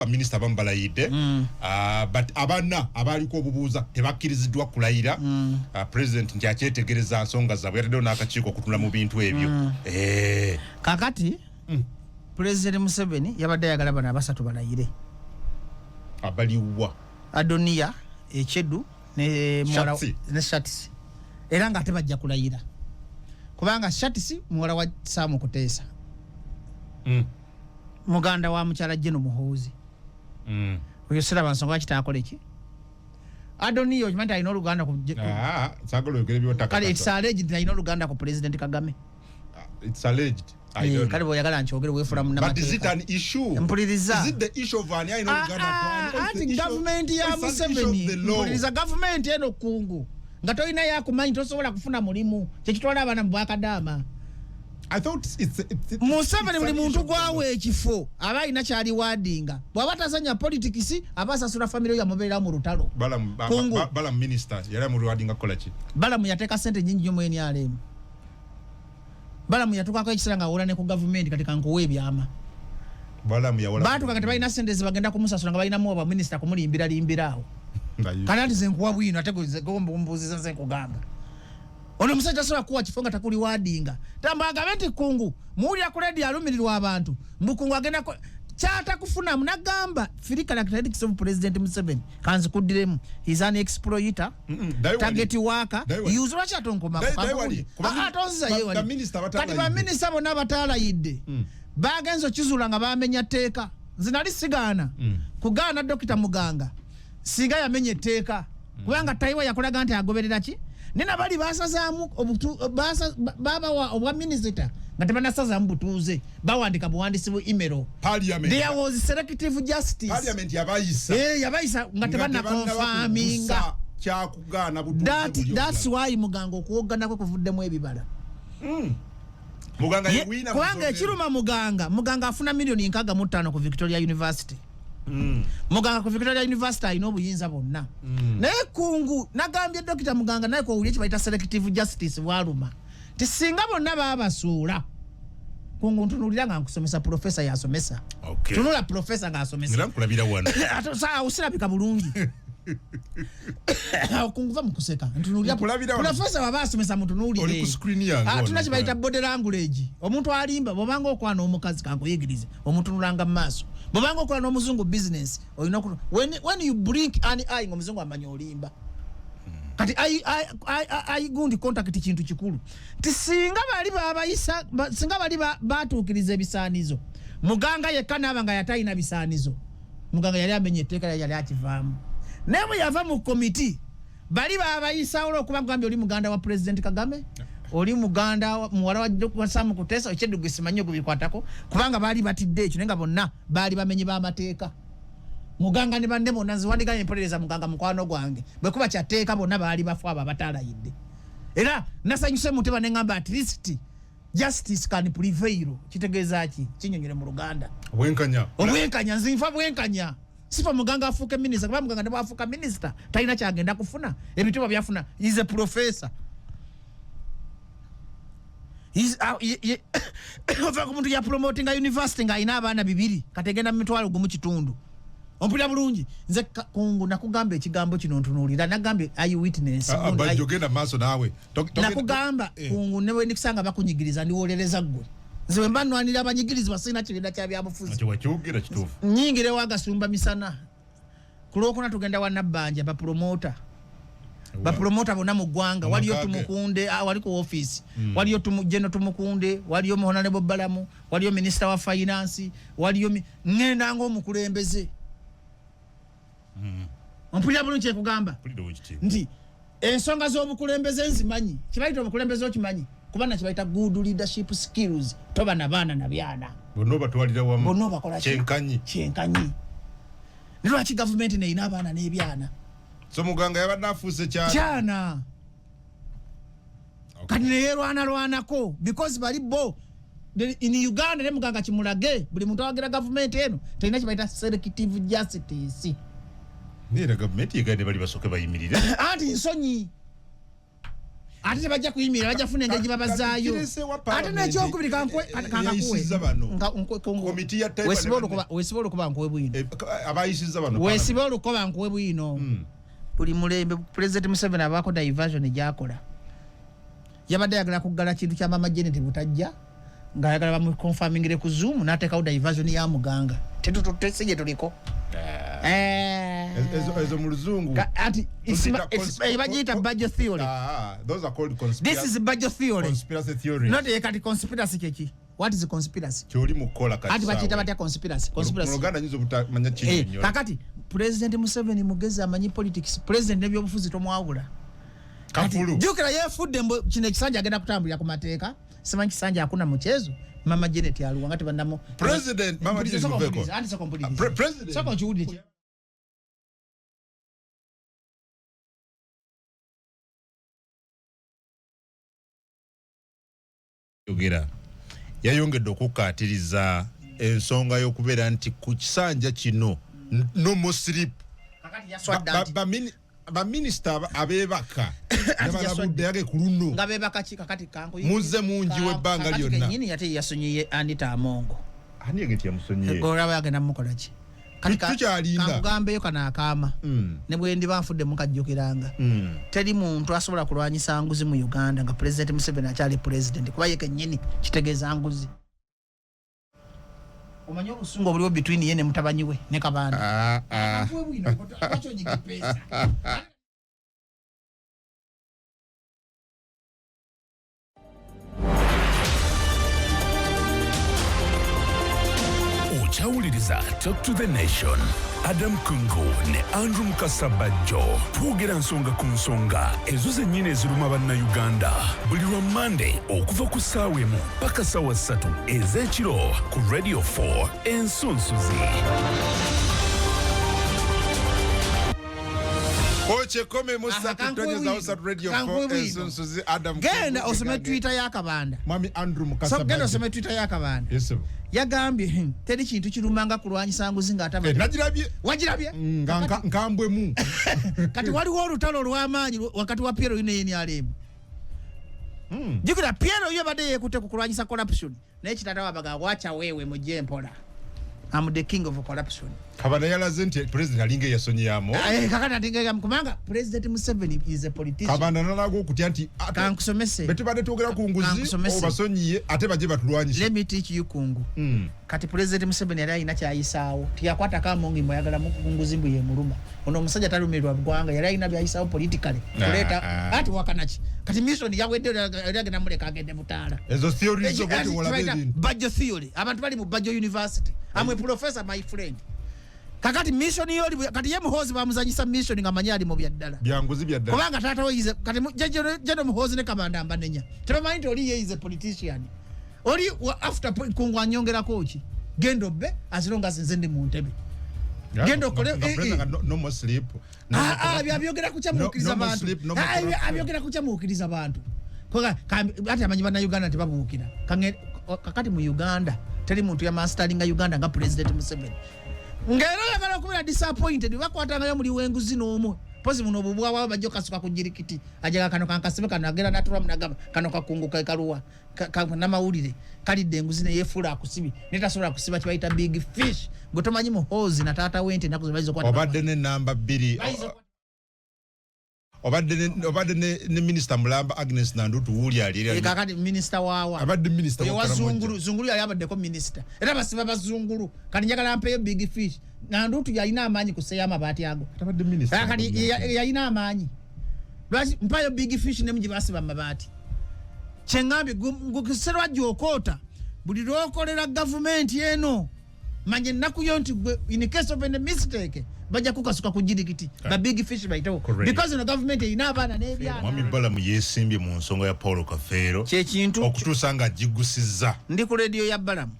Minisita abamu balayidde. But abana abaliko obubuuza tebakkiriziddwa kulayira. President nti akyetegereza nsonga zaabwe, yataddewo n'akakiiko okutunula mu bintu ebyo. Kakati President Museveni yabadde ayagala bano abasatu balayire. Abaliwa? Adoniya Echedu ne ne Shatsi, era nga ate bajja kulayira kubanga Shatsi muwala wa Sam Kuteesa, muganda wa mukyala Jeno Muhoozi. Oyo siraba nsonga lwaki taakole ki. Adoniya okimanyi nti alina oluganda ku Ah, kale it's alleged nti alina oluganda ku President Kagame. It's alleged. Eh, kale bw'oyagala nkyogere, weefula. Munnamateekampuliriza. Anti gavumenti ya Museveni, mpuliriza, gavumenti eno kungu nga tolina yakumanyi tosobola kufuna mulimu, kyekitwala abaana mu bwakadaama. Museveni buli muntu gwawa ekifo aba alina kyaliwadinga. Bw'aba tazanya politics, aba asasula famire yamubeerera mu lutalo. Balamu yateeka sente nyingi nnyo mu NRM. Balamu yatukako ekiseera nga awola ne ku gavumenti. Kati kankuwa ebyama, batuka nga tebalina sente zebagenda kumusasula, nga balinamu oba minisita kumulimbiralimbira awo. Kati ati zenkuwa bwino, ate mbuuziza, nze nkugamba, ono omusajja tasobola kuwa kifo nga takuli wadinga. Tamba agabe nti Kungu muwulira ku rediyo alumirirwa abantu mbu Kungu agenda kyatakufunamu. Nagamba three characteristics of President Museveni, kanzikuddiremu: is an exploiter, target worker, use. Lwaki atonkomako atonziza? Kati baminisita bonna batalayidde bagenza okizuula nga bamenya tteeka. Nze nali sigaana kugaana Dokita Muganga singa yamenya etteeka, kubanga Tayiwa yakolaga nti agoberera ki, naye nabali basazaamu babawa obwa minisita nga tebanasazaamu butuuze, bawandika buwandisi bu email. There was selective justice. Parliament yabayisa. Eh, yabayisa nga tebanaconfirminga. Kyakugaana. That's why Muganga okuwoggana kwe kuvuddemu ebibala. Muganga kubanga ekiruma Muganga, Muganga afuna miliyoni 65 ku Victoria University. Muganga ku Victoria University alina obuyinza bwonna. Naye Kungu nagambye Dokita Muganga naye kowulye kibayita selective justice bwaluma ti singa bonna babasuula. Kungu, ntunulira nga nkusomesa, profesa yasomesa. Tunula profesa ng'asomesa. Awo sirabika bulungi. Kungu, va mukuseka, ntunulira. Profesa waba asomesa, mutunuulire. Tuna kibayita body language. Omuntu alimba, bwobanga okwana omukazi, kankuyigirize, omutunulanga mu maaso. Bwobanga okola n'omuzungu business, olina when you blink an eye, ng'omuzungu amanya olimba. Kati eye gundi contact kintu kikulu ti singa bali babayisa, singa bali batuukiriza ebisaanizo, Muganga yekka naaba nga yatalina bisaanizo, Muganga yali amenya etteeka, yali akivaamu. Naye bwe yava mu komiti, bali babayisawo olwokuba gambye oli muganda wa President Kagame, oli muganda muwala wa Sam Kutesa ekyedugu, simanyi ogubikwatako, kubanga baali batidde ekyo. Naye nga bonna baali bamenyi b'amateeka, Muganga ne banne bonna. Nziwandiganye empolereza Muganga mukwano gwange, bwe kuba kyatteeka, bonna baali bafu abo abataalayidde. Era nasanyuse muteba neŋŋamba at least justice can prevail. Kitegeeza ki? Kinyonyole mu Luganda. Obwenkanya. Obwenkanya. Nze nfa bwenkanya, sifa Muganga afuuke minisita, kuba Muganga ne bwafuuka minisita talina kyagenda kufuna. Ebitibwa byafuna, is a professor. Ova ku muntu ya promotinga university ng'alina abaana bibiri, kati egenda mu 500,000. Ompulira bulungi? Nze Kungu nakugamba ekigambo kino, ntunuulira, nagambye eye witness. Ah, ah, ogenda maaso naawe. Nakugamba eh. Kungu, ne bwendikisanga bakunyigiriza, ndiwolereza ggwe. Nze bwe mba nnwanira abanyigirizibwa, sirina kibiina kya byabufuzi. Nyingirewo agasumba misana. Ku Lwokuna tugenda wa Nabbanja, bapromota, bapromota bonna mu ggwanga. Waliyo Tumukunde, ah, wali ku office. Waliyo Jeno Tumukunde, waliyo Honorable Balamu, waliyo minisita wa finance, waliyo ŋŋenda ng'omukulembeze. Ompulira bulungi? Kyekugamba nti ensonga z'obukulembeze nzimanyi. Kibayita obukulembeze okimanyi, kuba nakibayita good leadership skills. Toba na baana na byana. Bonna obatwalira wamu. Bonna obakola kyenkanyi. Kyenkanyi. Ne lwaki gavumenti neyina abaana n'ebyana? So Muganga yabadde afuuse kyana. Kyana. Kati neyerwanalwanako because bali bo in Uganda ne Muganga kimulage buli muntu awagira gavumenti eno terina kibayita selective justice. Neera gavumenti yegande bali basooke bayimirire. Anti nsonyi. Ate tebajja kuyimirira, bajja kufuna engeri gye babazaayo. Ate n'ekyokubiri, kankakuwe, wesiba olukoba nkuwe bwino, wesiba olukoba nkuwe bwino. Buli mulembe President Museveni abaako diversion gyakola. Yabadde ayagala kuggala kintu kya Mama Janet butajja, ng'ayagala bamuconfirmingire ku Zoom, n'ateekawo diversion ya muganga. Tetututte si gye tuliko. Eh. Ezo mu Luzungu anti bagiyita budget theory. Ah, those are called This is budget theory. Conspiracy theory. Not a kati conspiracy kyeki? What is conspiracy? Kyoli mukola kati. Anti bakiyita batya conspiracy? Conspiracy mu Luganda nyinza obutamanya kinnyonnyola. Kakati President Museveni mugezi, amanyi politics. President n'ebyobufuzi tomwawula. Kafulu. Jjukira yeefudde mbu kino ekisanja agenda kutambulira ku mateeka. Simanyi kisanja hakuna mchezo. Mama Janet aluwa nga tebannamo. President Mama Janet Muveko. Anti soko mpulirize. President Soko nkiwulire. Yogera yayongedde okukkaatiriza ensonga y'okubeera nti ku kisanja kino no more sleep. Kakati yaswadde anti. Baminisita abeebaka nabalabudde yage ku luno. Nga beebaka ki? Kakati kankuyi. Muzze mungi w'ebbanga Kakati lyonna. Kennyini ate yasonyiye Anita Amongo. Ani yegenti yamusonyiye? Olaba agenda mukola ki? Kati Tukyalinda. Kankugambeyo kano akaama. Ne bwe ndiba nfudde mukajjukiranga. Teri muntu asobola kulwanyisa nguzi mu Uganda nga President Museveni akyali president, kuba ye kennyini kitegeeza nguzi. Omanyi obusungu obuliwo between ye ne mutabani we ne Kabanda. Ah, ah. Kankuwe bwino, lwaki onyiga epeesa? Okyawuliriza Talk to the Nation. Adam Kungu ne Andrew Mukasa Bajjo twogera nsonga ku nsonga ezo zennyini eziruma Bannayuganda, buli lwa Mande okuva ku ssaawa 1 paka ssaawa 3 ez'ekiro ku Radio 4 Ensunsuzi. Koche kome musa tutonyeza House Radio 4 Ensunsuzi. Adam Genda osome Twitter ya Kabanda. Mwami Andrew Mukasa. So, genda osome Twitter ya Kabanda. Yes, sir. Yagambye teri kintu kirumanga kulwanyisa nguzi nga ataba. Nagirabye. Wagirabye? Nga nkambwemu. Kati waliwo olutalo olw'amaanyi wakati wa Piero ne NRM. Jjukira Piero yo badde yeekutte ku kulwanyisa corruption. Naye kitata wabaga wacha wewe mujje mpola. I'm the king of corruption. Kabanda yalaze nti president alinga eyasonyiyamu. Kakati alinga eyamu, kubanga President Museveni is a politician. Kabanda nalaga okutya nti ate Kankusomese. Bwe tubadde twogera ku nguzi, Kankusomese. obasonyiye ate bajje batulwanyise. Let me teach you Kungu. Kati President Museveni yali alina kyayisaawo. Tiyakwatako Amongi mbu ayagala mu nguzi mbu yemuluma. Ono omusajja talumirwa ggwanga, yali alina byayisaawo politically. Kuleeta ati wakana ki? Kati mission yawedde, yali agenda muleka agende butaala. Ezo theories zo bw'oti wolaba ebintu. Bajjo theory. Abantu bali mu Bajjo University. I'm a professor, my friend. Kakati mission yo oli kati ye Muhoozi bamuzanyisa mission nga manyi ali mu bya ddala. Bya nguzi bya ddala. Kubanga taata we yize, kati General Muhoozi ne Kabanda mbanenya. Tebamanyi nti oli ye is a politician. Oli after Kungu anyongerako ki? Genda obbe as long as nze ndi mu ntebe. Genda okole, Nga president nga no more sleep. No more corruption. Abyogera kukyamuukiriza No, no more bantu. sleep, no more corruption. Abyogera kukyamuukiriza bantu. Koga, ate amanyi bannayuganda tebabuukira. Kakati mu Uganda teri muntu ya masteringa Uganda nga President Museveni. Ng'era oyagala okubeera disappointed, bakwatangayo muli w'enguzi n'omu. Pozi muno obubwa bwabo bajja okukasuka ku jirikiti. Ajaga kano kankasibe kano agenda n'atulamu n'agamba kano kakungu ke kaluwa. N'amawulire kalidde enguzi ne yeefuula akusibye. Naye tasobola kusiba kye bayita big fish. Gwe tomanyi Muhoozi na taata w'ente ennaku zino bayinza okukwata Obadde ne namba 2. Bayinza okukwata Obadde ne Minisita Mulamba Agnes Nandutu wuuli ali era. Kakati minisita waawa. Abadde minisita Oyo wa wa Karamoja. Zungulu, Zungulu yali abaddeko minisita. Era basiba bazungulu. Kati njagala mpeyo big fish. Nandutu yalina amaanyi ku seya amabaati ago. Abadde minisita. Kati yalina amaanyi. Lwaki mpayo big fish ne mugye basiba amabaati. Kye ŋŋambye, Serwajja okoota buli lw'okolera gavumenti eno manya ennaku yo nti gwe in case of any mistake bajja kukasuka ku jirikiti. Ba big fish bayitewo. Because eno gavumenti erina abaana n'ebyana. Mwami Balamu yeesimbye mu nsonga ya Paul Kafeero. Kye kintu okutuusa nga agigusizza. Ndi ku rediyo ya Balamu.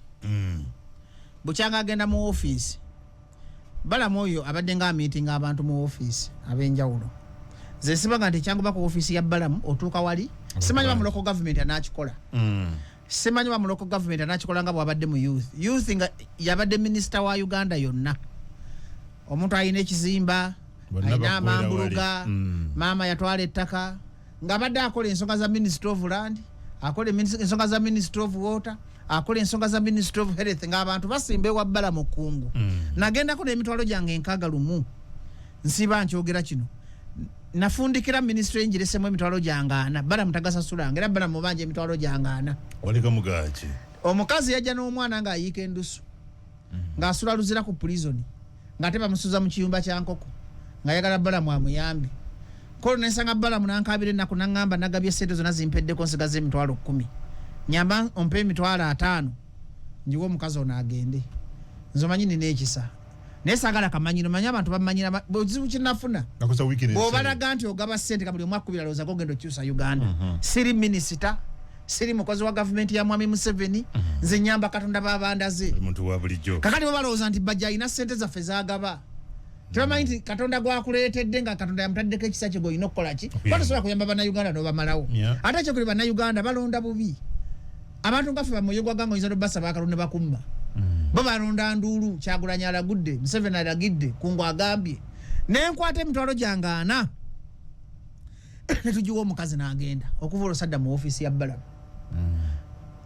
Bukyanga agenda mu ofiisi. Balamu oyo abadde nga amiitinga abantu mu ofiisi ab'enjawulo. Nze sibaga nti ekyanguba ku ofiisi ya Balamu otuuka wali. Simanyi ba mu local government anaakikola. Simanyi ba mu local government anaakikola nga bw'abadde mu youth. Youth nga yabadde minisita wa Uganda yonna. Omuntu alina ekizimba, Bonna alina baggwera amambuluga, wali. Maama yatwala ettaka, Ng'abadde akola ensonga za Ministry of Land, akola ensonga za Ministry of Water, akola ensonga za Ministry of Health, ng'abantu basimba ewa Balamu Kungu. Nagendako n'emitwalo gyange 61. Nsiba nkyogera kino, nafundikira ministry engiresemu emitwalo gyange 40. Balamu tagasasulanga, era Balamu banja emitwalo gyange 40. Waleka mugaki. Omukazi yajja n'omwana ng'ayiika endusu, ng'asula Luzira ku prison, ng'ate bamusuza mu kiyumba kya nkoko, ng'ayagala Balamu amuyambe. Kolo nensanga Balamu nankabira ennaku, naŋŋamba nagabye sente zonna zimpeddeko, nsigaza emitwalo 10, nyamba ompe emitwalo 50 njiwe omukazi ono agende. Nze omanyi nina ekisa, naye saagala kamanyiro, manyi abantu bamanyira obuzibu kinafuna. Nakosa weekend. Bw'obalaga nti ogaba ssente, ka buli omu akubira alowooza gogenda okyusa Uganda. Siri minisita, siri mukozi wa gavumenti ya mwami Museveni. Nze nyamba Katonda babandaze. Omuntu wa bulijjo. Kakati bo balowooza nti Bajja alina ssente zaffe zagaba, tebamanyi nti Katonda gwakuleetedde nga Katonda yamutaddeko ekisa kye gwolina okukola ki. Okuyamba. Batosobola kuyamba Bannayuganda n'obamalawo. Ate ekyokuli, Bannayuganda balonda bubi. Abantu ngaffe bamoyo gwaganga oyinza nobasaba akalulu ne bakumma. Bo balonda nduulu. Kyagulanyi alagudde, Museveni alagidde, Kungu agambye, nenkwata emitwalo gyange 40 netugiwa omukazi n'agenda. Okuva olwo sadda mu ofiisi ya Balamu.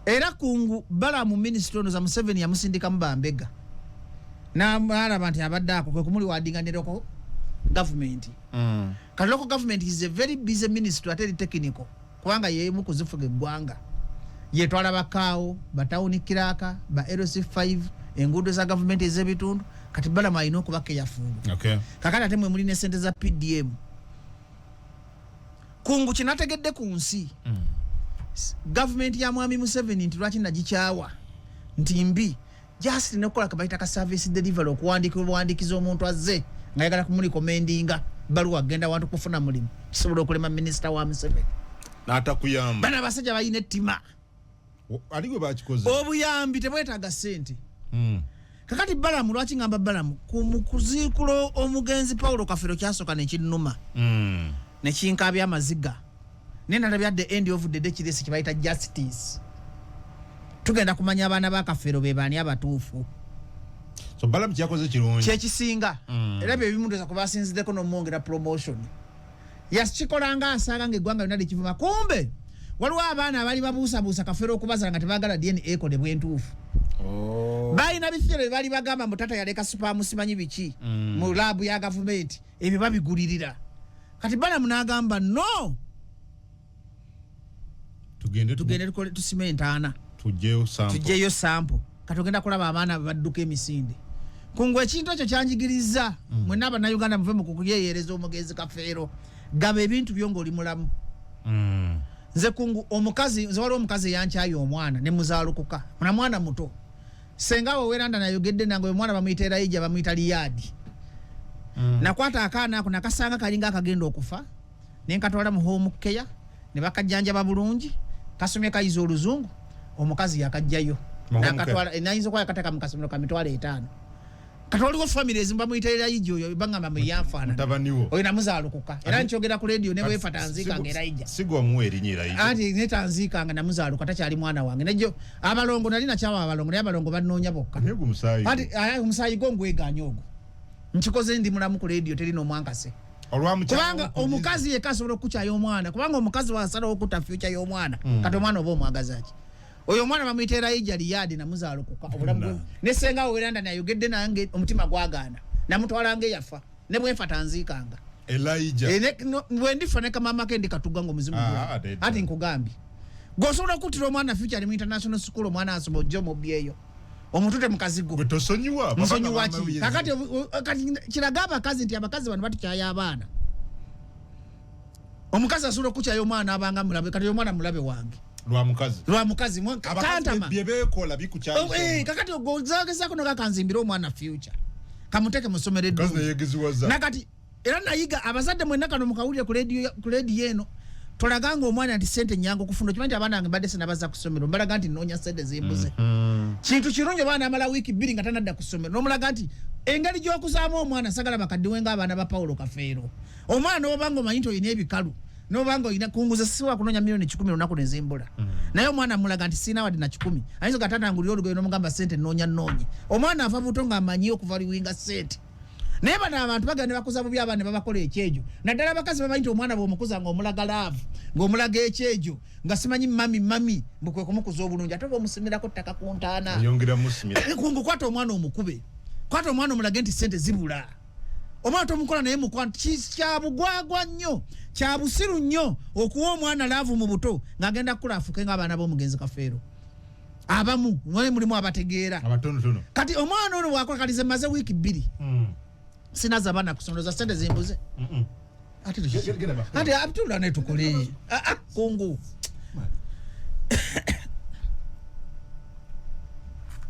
Era Kungu Balamu minisita ono za Museveni yamusindikamu bambega, n'alaba nti abadde ako kwe kumuliwadinga ne local government. Kati local government is a very busy ministry, ate eri technical, kubanga yemu kuzifuga eggwanga, yetwala bakaawo, ba town clerk, ba LC5, enguudo za gavumenti ez'ebitundu. Kati Balamu alina okuba careful. Kakati ate mwe mulina esente za PDM. Kungu kinategedde ku nsi, gavumenti ya mwami Museveni nti lwaki nagikyawa nti mbi, just nekukola kebayita ka service delivery, okuwandiika obuwandiikiza omuntu azze ng'ayagala kumurecommendinga baluwa agenda wantu kufuna mulimu, kisobola okulema minisita wa Museveni. N'atakuyamba. Bano abasajja balina ettima. Ali gwe bakikoze. Obuyambi tebwetaaga ssente. Kakati Balamu, lwaki ngamba Balamu mu kuziikula omugenzi Paulo Kafero, kyasooka nekinnuma, nekinkabya amaziga, naye nalabya at the end of the day kiresi kyebayita justice. Tugenda kumanya abaana ba Kafero be baani abatuufu. So Balamu kyakoze kirungi. Kyekisinga. Era bye bimu ndoza kubasinziddeko n'omwongera promotion. Yakikolanga asaaga nga eggwanga lyonna likivuma, kumbe waliwo abaana abaali babuusabuusa Kafero okubazala nga tebaagala DNA ekolebwa entuufu. Balina bifiiro bye baali bagamba mbu tata yaleka sperm simanyi biki mu lab ya gavumenti, ebyo babigulirira. Kati Balamu n'agamba no, tugende. Tugende tukole, tusime entaana. Tugyeyo sample. Tugyeyo sample. Kati ogenda kulaba abaana badduka emisinde. Kungu ekintu ekyo kyanjigiriza. Mwenna Abannayuganda muve mu kukuyeeyereza omugenzi Kafeero, gaba ebintu byo ng'oli mulamu. Nze Kungu omukazi, nze waliwo omukazi eyankyaye omwana ne muzaalukuka na mwana muto. Senga we weranda nayogedde nange, oyo omwana bamuyita Erayija, bamuyita Liyaadi. Nakwata akaana ako nakasanga kalinga akagenda okufa, nenkatwala mu home care ne bakajjanjaba bulungi, kasomye, kayiza oluzungu. Omukazi yakajjayo Mu home? nakatwala nayinza okuba yakateka mu kasomero ka 50,000. Kati waliwo family ezimu bamuyita Erayija oyo, bagamba mbu yanfaanana. Mutabani wo. Oyo namuzaalukuka, era nkyogera ku rediyo ne bwefa tanziikanga Erayija. Sigwa muwa erinnya Erayija. Anti netanziikanga, namuzaaluka, takyali mwana wange. Nejjo abalongo nali nakyawa abalongo, naye abalongo banoonya bokka. Naye gwe musaayi. Anti omusaayi gwo ngweganya ogwo, nkikoze ndi mulamu ku rediyo, teri n'omwankase. Kubanga omukazi yekka asobola okukukyaya omwana, kubanga omukazi wasalawo okutta future y'omwana. Kati omwana oba omwagazaki? Oyo omwana bamuyita Erayija Liyaadi, namuzaalukuka obulamu bwe. Ne senga we London ayogedde nange, omutima gwagaana, namutwalanga eyafa ne bwenfa tanziikanga. Elijah. Eh, bwe ndifa ne kamama ke ndikatuga nga omuzimu Nedda. Ati nkugambye gweosobola okuttira omwana future ali mu international school, omwana asoma, ojja omubyeyo omutute mukazigo. Gwe tosonyiwa. Nsonyiwa ki? Kakati kati kiraga abakazi nti abakazi bano batukyaya abaana. Omukazi asobola okukyaya omwana abanga mulabe. Kati omwana mulabe wange. Lwa mukazi. Lwa mukazi. Abakazi kantama. bye beekola bikukyayisa. Oh, kakati ogezaako nogakanzimbire omwana future, kamuteeke mu ssomero Mukazi eddungi. neyegeziwaza. Nakati era nayiga, abazadde mwenna kano mukawulire ku rediyo eno, tolaganga omwana nti sente nyangu okufuna. Okimanyi nti abaana bange mbadde sinabaza ku ssomero, mbalaga nti noonya sente zimbuze. Kintu kirungi omwana amala wiiki 2 nga tanadda ku ssomero, nomulaga nti engeri gy'okuzaamu omwana, sagala bakaddiwe ng'abaana ba Paulo Kafeero. Omwana nobanga omanyi nti olina ebikalu, nobanga olina kunguza, sisobola kunoonya miliyoni 100 olunaku nezimbula. Naye omwana mulaga nti siina wadde na 100, ayinza oga tata ngulira olugoye, nomugamba sente noonya noonye. Omwana ava buto ng'amanyi okuvaluinga sente. Naye bano abantu bagenda ne bakuza bubi abaana ne babakola ekyejo, naddala abakazi bamanyi nti omwana bw'omukuza ng'omulaga laavu, ng'omulaga ekyejo, nga simanyi mami mami, mbu kwe kumukuza obulungi, ate oba omusimirako ttaka ku ntaana. Oyongera musimira. Kungu, kwata omwana omukube, kwata omwana omulage nti sente zibula. Omwana tomukola naye mukwano. Kya bugwagwa nnyo, kya busiru nnyo okuwa omwana love mu buto ng'agenda kukula afuuke ng'abaana b'omugenzi Kafeero. Abamu naye mulimu abategeera. Abatonotono. Kati omwana ono bwakola, kalize maze wiiki 2 sinaza baana kusondoza sente zimbuze. Ate ate atula ne tukole. Ah, ah, kungu.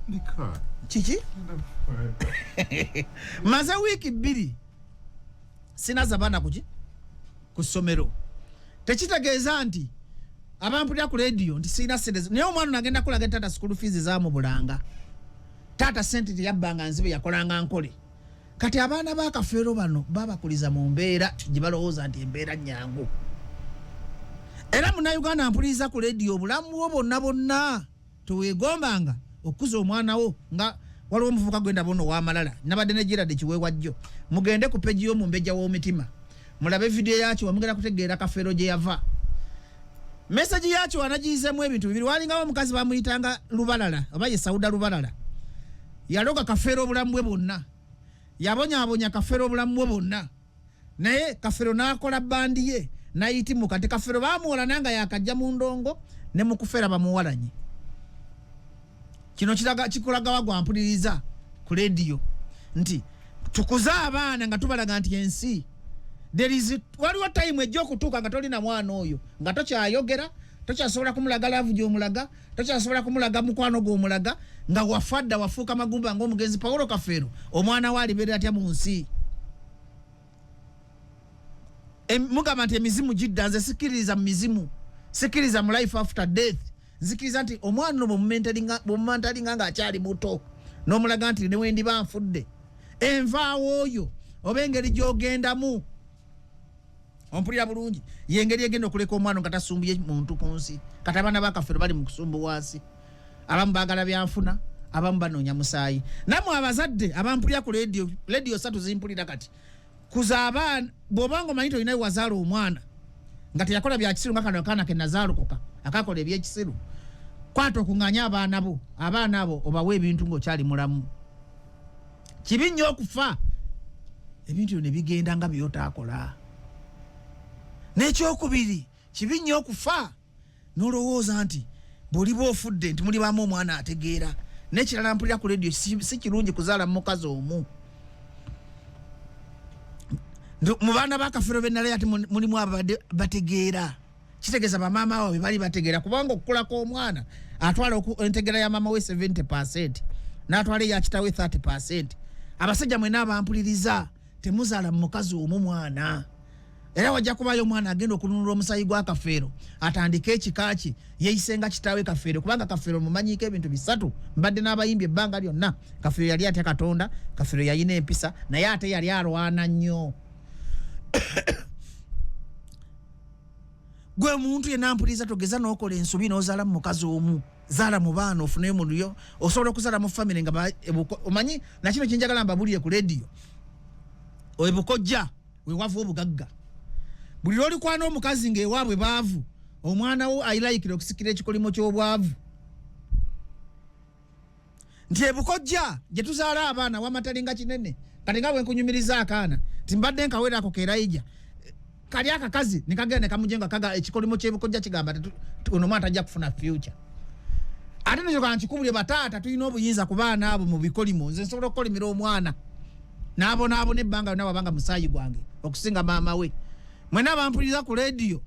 Nika. Kiki? Maze wiiki 2 sinaza baana kuki ku ssomero. Tekitegeeza nti abampulira ku rediyo nti sirina sente, naye omwana nagenda kulaga taata school fees zamubulanga, taata sente teyabbanga nzibe, yakolanga nkole. Kati abaana ba Kafeero bano babakuliza mu mbeera gye balowooza nti embeera nyangu. Era munnayuganda mpuliriza ku rediyo, obulamu bwo bwonna bwonna teweegombanga okukuza omwana wo nga waliwo omuvubuka gwenda bono ow'amalala. Nabadde ne Gerard Kiweewajjo, mugende ku page y'omumbejja w'omitima mulabe vidiyo yakyo, wamugenda kutegeera Kafeero gye yava. Message yakyo wanagiyizemu ebintu bibiri. Walingawo omukazi bamuyitanga Lubalala, oba ye Sauda Lubalala, yaloga Kafeero obulamu bwe bwonna, yabonyaabonya Kafeero obulamu bwe bwonna, naye Kafeero n'akola bandi ye nayitimuka nti Kafeero bamuwola nanga yakajja mu ndongo ne mu kufeera bamuwalanye. Kino kikulagawa gwampuliriza ku rediyo nti tukuze abaana nga tubalaga nti ensi there is, waliwo time ejja okutuuka nga tolina mwana oyo, nga tokyayogera, tokyasobola kumulaga love gy'omulaga, tokyasobola kumulaga mukwano gw'omulaga, nga wafa dda, wafuuka magumba ng'omugenzi Paulo Kafeero. Omwana we alibeera atya mu nsi? Mugamba nti emizimu gidda. Nze sikkiririza mu mizimu, sikkiririza mu life after death. Nzikiriza nti omwana ono bw'omumentoringa ng'akyali muto n'omulaga nti ne wendiba nfudde envaawo oyo oba engeri gy'ogendamu, ompulira bulungi, yengeri egenda okuleka omwana nga tasumbuye muntu ku nsi. Kati abaana bakafere bali mu kusumbuwa nsi, abamu baagala byanfuna, abamu banoonya musaayi. Nammwe abazadde abampulira ku rediyo, rediyo 3 zimpulira kati, kuza abaana. Bw'obanga omanyi tolina wazaala omwana nga teyakola bya kisiru nga kano akaana ke nazaalukuka akakola ebyekisiru, kwata okuŋŋaanya abaana bo, abaana abo obawe ebintu ng'okyali mulamu. Kibi nnyo okufa ebintu byo ne bigenda nga by'otaakola. N'ekyokubiri, kibi nnyo okufa n'olowooza nti bw'oliba ofudde nti mulibaamu omwana ategeera. N'ekirala mpulira ku rediyo, si kirungi kuzaala mu mukazi omu. Mu baana ba Kafeero be nalaya ati mulimu ababadde bategeera, kitegeeza bamaama baabwe bali bategeera, kubanga okukula kw'omwana atwala entegeera ya maama we 70%, n'atwala eya kitaawe 30%. Abasajja mwena abampuliriza, temuzaala mu mukazi omu mwana. Era wajja kubaayo omwana agenda okununula omusaayi gwa Kafeero atandike ekika kye, yeeyisenga kitaawe Kafeero, kubanga Kafeero mumanyiiko ebintu bisatu. Mbadde n'abayimbi ebbanga lyonna. Kafeero yali atya Katonda, Kafeero yalina empisa, naye ate yali alwana nnyo. Gwe muntu yenna mpuliriza, togeza n'okola ensobi n'ozaala mu mukazi omu. Zaala mu baana ofuneyo mu lulyo, osobola okuzaala mu famire nga omanyi nakino kyenjagala mbabulire ku rediyo, ebukojja wewava obugagga. Buli lwolikwana omukazi ng'ewaabwe baavu, omwana wo ayilayikira okusikira ekikolimo ky'obwavu. Nti ebukojja gye tuzaala abaana wamatalinga kinene. Kati nga bwenkunyumiriza akaana nti mbadde nkawerako kerayija kali akakazi nekagenda nekamujenga kaga ekikolimo ky'ebukojja kigamba ono omwana tajja kufuna future. Ate nekyo nkikubulye, bataata tulina obuyinza ku baana abo mu bikolimo. Nze nsobola okukolimira omwana n'abonaabona ebbanga lyonna wabanga musaayi gwange okusinga maama we. Mwena bampuliriza ku rediyo,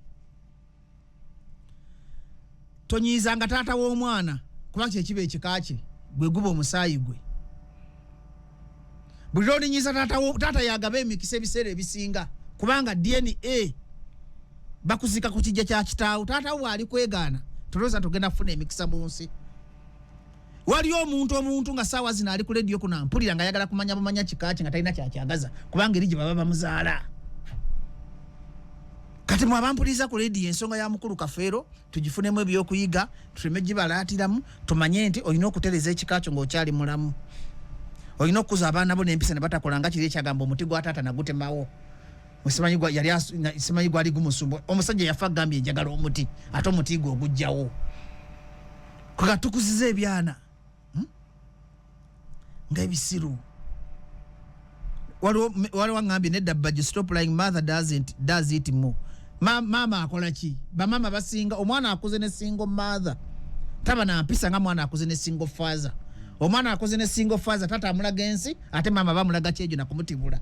tonyiizanga taata w'omwana, kuba kyekiba ekika kye, gwe guba omusaayi gwe. Buli lwolinyiiza taata yagaba emikisa ebiseera ebisinga, kubanga DNA bakuzika ku kijja kya kitaawo. Taata wo bw'ali kwegaana, tolowooza togenda kufuna emikisa mu nsi. Waliyo omuntu nga saawa zino ali ku rediyo kuno ampulira nga ayagala kumanya bumanya kika kye nga talina kyakyagaza, kubanga eri gye baba bamuzaala. Kati mwe abampuliriza ku rediyo, ensonga ya mukulu Kafeero tugifunemu ebyokuyiga, tuleme gibalaatiramu, tumanye nti olina okutereza ekika kyo ng'okyali mulamu. Olina okukuza abaana bo n'empisa ne batakola nga kiri ekyagamba omuti gwa taata nagutemawo. Simanyi gwa yali simanyi gwali gumusumba. Omusajja yafa agambye njagala omuti, ate omuti gwe ogujjawo. Kwega tukuziza ebyana Nga ebisiru. Waliwo aŋŋambye nedda Bajjo, stop lying, mother doesn't does it more. Maama akola ki? Bamaama basinga omwana akuze ne single mother taba na mpisa nga mwana akuze ne single father. Omwana akuze ne single father, tata amulaga ensi, ate maama bamulaga kyejo na kumutibula.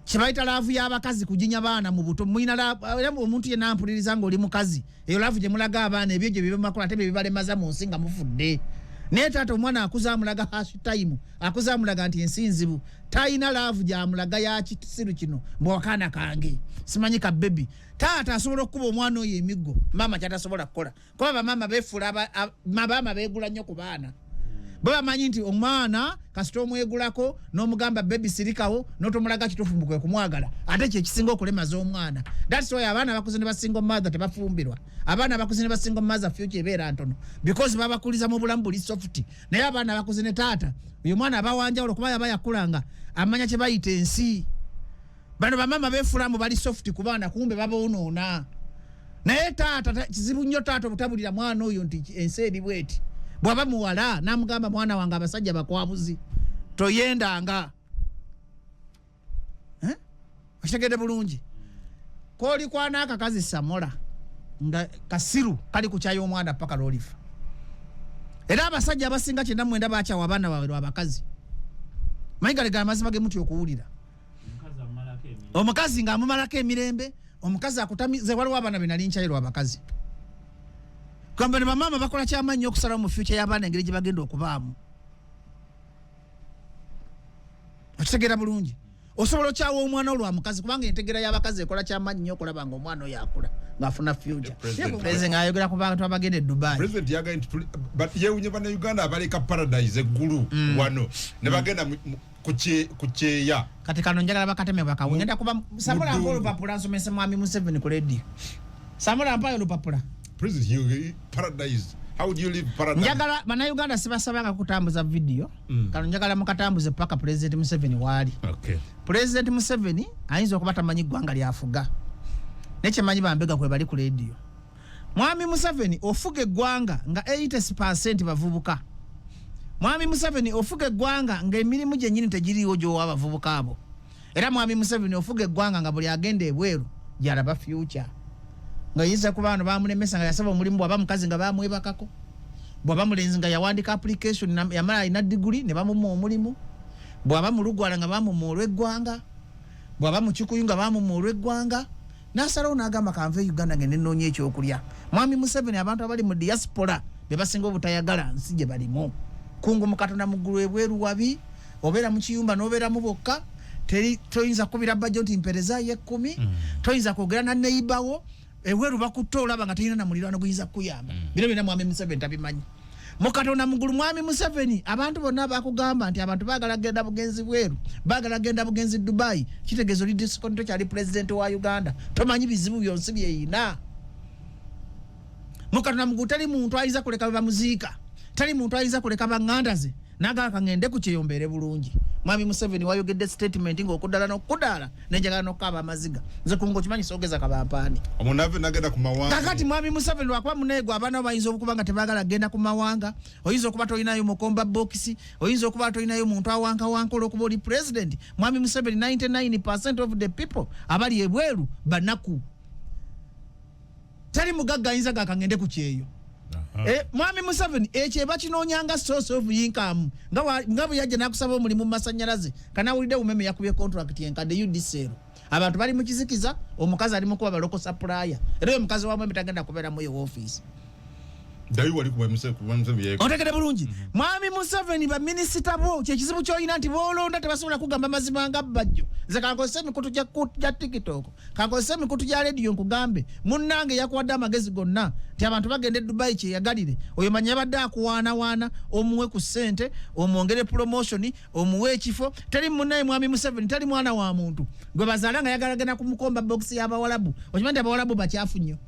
Kyebayita love y'abakazi kujinya baana mu buto. Mulina era omuntu yenna ampuliriza ng'oli mukazi, eyo love gye mulaga abaana, ebyo gye bibamakula ate bye bibalemaza mu nsi nga mufudde. Naye taata omwana akuze amulaga harsh time, akuze amulaga nti ensi nzibu, talina love gy'amulaga ya kisiru kino mbu akaana kange simanyi ka baby. Taata asobola okukuba omwana oyo emiggo, maama kyatasobola kukola, kuba bamaama beefuula mabaama beegula nnyo ku baana. Bo bamanyi nti omwana kasita omwegulako n'omugamba baby sirikawo, n'otomulaga kituufu mbu kwe kumwagala, ate kye kisinga okulemaza omwana. That's why abaana abakuze ne ba single mother tebafumbirwa. Abaana abakuze ne ba single mother future ebeera ntono because babakuliza mu bulamu buli soft. Naye abaana abakuze ne taata, oyo mwana aba wanjawulo kuba yaba yakulanga amanya kye bayita ensi. Bano bamaama beefuula mbu bali soft ku baana, kumbe baboonoona. Naye taata kizibu nnyo taata obutabulira mwana oyo nti ensi eri bweti. Bw'aba muwala n'amugamba mwana wange abasajja bakwabuzi toyendanga. Okitegedde bulungi? K'oli kwana akakazi samola nga kasiru kali ku kyayo omwana paka lw'olifa. Era abasajja abasinga 99 bakyawa abaana baabwe lwa bakazi. Manyi galegala amazima ge mutya okuwulira. Omukazi ng'amumalako emirembe, omukazi akutamize. Waliwo abaana be nali nkyayirwa abakazi. Gamba ne bamaama bakola kyamaanyi okusalawo mu future y'abaana engeri gye bagenda okubaamu. Okitegeera bulungi? Osobola okyawa omwana olwa mukazi, kubanga entegeera y'abakazi ekola kyamaanyi nnyo okulaba nga omwana oyo akula ng'afuna future. President ng'ayogera ku bantu abagenda e Dubai. President yagambye nti but yeewuunye Bannayuganda abaleka paradise eggulu wano ne bagenda ku kyeya. Kati kano njagala bakateme bakawe. Ngenda kuba Samula mpa olupapula nsomese Mwami Museveni ku radio. Samula mpayo olupapula. President, you, paradise. How would you leave paradise? Njagala Bannayuganda sibasabanga kutambuza video. Kano njagala mukatambuze paka President Museveni waali. President Museveni ayinza okuba tamanyi ggwanga lyafuga. Naye kyemanyi bambega kwe bali ku radio. Mwami Museveni ofuga eggwanga nga 80% bavubuka. Mwami Museveni ofuga eggwanga nga emirimu gyennyini tegiriiwo gy'owa abavubuka abo. Era Mwami Museveni ofuga eggwanga nga buli agenda ebweru gy'alaba future. Nga yinza kuba bano bamulemesa nga yasaba omulimu, bw'aba mukazi nga bamwebakako, bw'aba mulenzi nga yawandika application yamala alina degree ne bamumma omulimu, bw'aba mulugwala nga bamumma olw'eggwanga, bw'aba mukikuyu nga bamumma olw'eggwanga. N'asalawo n'agamba kanve Uganda ngende nnoonya ekyokulya. Mwami Museveni abantu abali mu diaspora be basinga obutayagala nsi gye balimu. Kungu mu Katonda mu ggulu ebweru wabi, obeera mu kiyumba n'obeeramu bokka, teri toyinza kukubira Bajjo nti mpeerezaayo 10, toyinza kwogera na neighbor wo, ebweru bakutta olaba nga tolina na muliraano guyinza kukuyamba. Bino byonna Mwami Museveni tabimanyi. Mu Katonda mu ggulu Mwami Museveni abantu bonna bakugamba nti abantu baagala kugenda bugenzi bweru, baagala kugenda bugenzi Dubai, kitegeeza oli discount tokyali president wa Uganda, tomanyi bizibu byonsi byeyina. Mu Katonda mu ggulu tali muntu ayinza kuleka bwe bamuziika, tali muntu ayinza kuleka banganda ze n'agamba kangende ku kyeyo mbeere bulungi. Mwami Museveni wayogedde statement ng'okuddala n'okudaala nenjagala n'okukaaba amaziga. Nze kungo okimanyi soogeza kabampaani. Omunave nagenda ku mawanga. Kakati Mwami Museveni lwakuba muneego abaana bo bayinza okuba nga tebaagala kugenda ku mawanga, oyinza okuba tolinayo mukomba bokisi, oyinza okuba tolinayo muntu awankawanka olw'okuba oli president. Mwami Museveni 99% of the people abali ebweru banaku. Teri mugagga ayinza ga kangende ku kyeyo. Mwami Museveni ekyo eba kinoonyanga source of income nga bwe yajja n'akusaba omulimu mu masannyalaze, kanawulidde Umeme yakubye contract enkadde UDCL. Abantu bali mu kizikiza, omukazi ali mu kuba baloko supplier. Era oyo omukazi wa Mwembe tagenda kubeera mu eyo office. Dayi wali kuba Museveni yeko. Otegedde bulungi. Mwami Museveni ba minisita bo kye kizibu ky'olina nti b'olonda tebasobola kugamba mazima nga Bajjo. Nze kankozese emikutu gya TikTok, kankozese emikutu gya radio nkugambe munnange yakuwadde amagezi gonna nti abantu bagenda e Dubai kyeyagalire. Oyo manya yabadde akuwaanawaana omuwe ku ssente, omwongere promotion, omuwe ekifo. Teri munnaye Mwami Museveni, teri mwana wa muntu gwe bazaala nga yagala genda kumukomba box y'Abawalabu. Okimanyi nti Abawalabu bakyafu nnyo.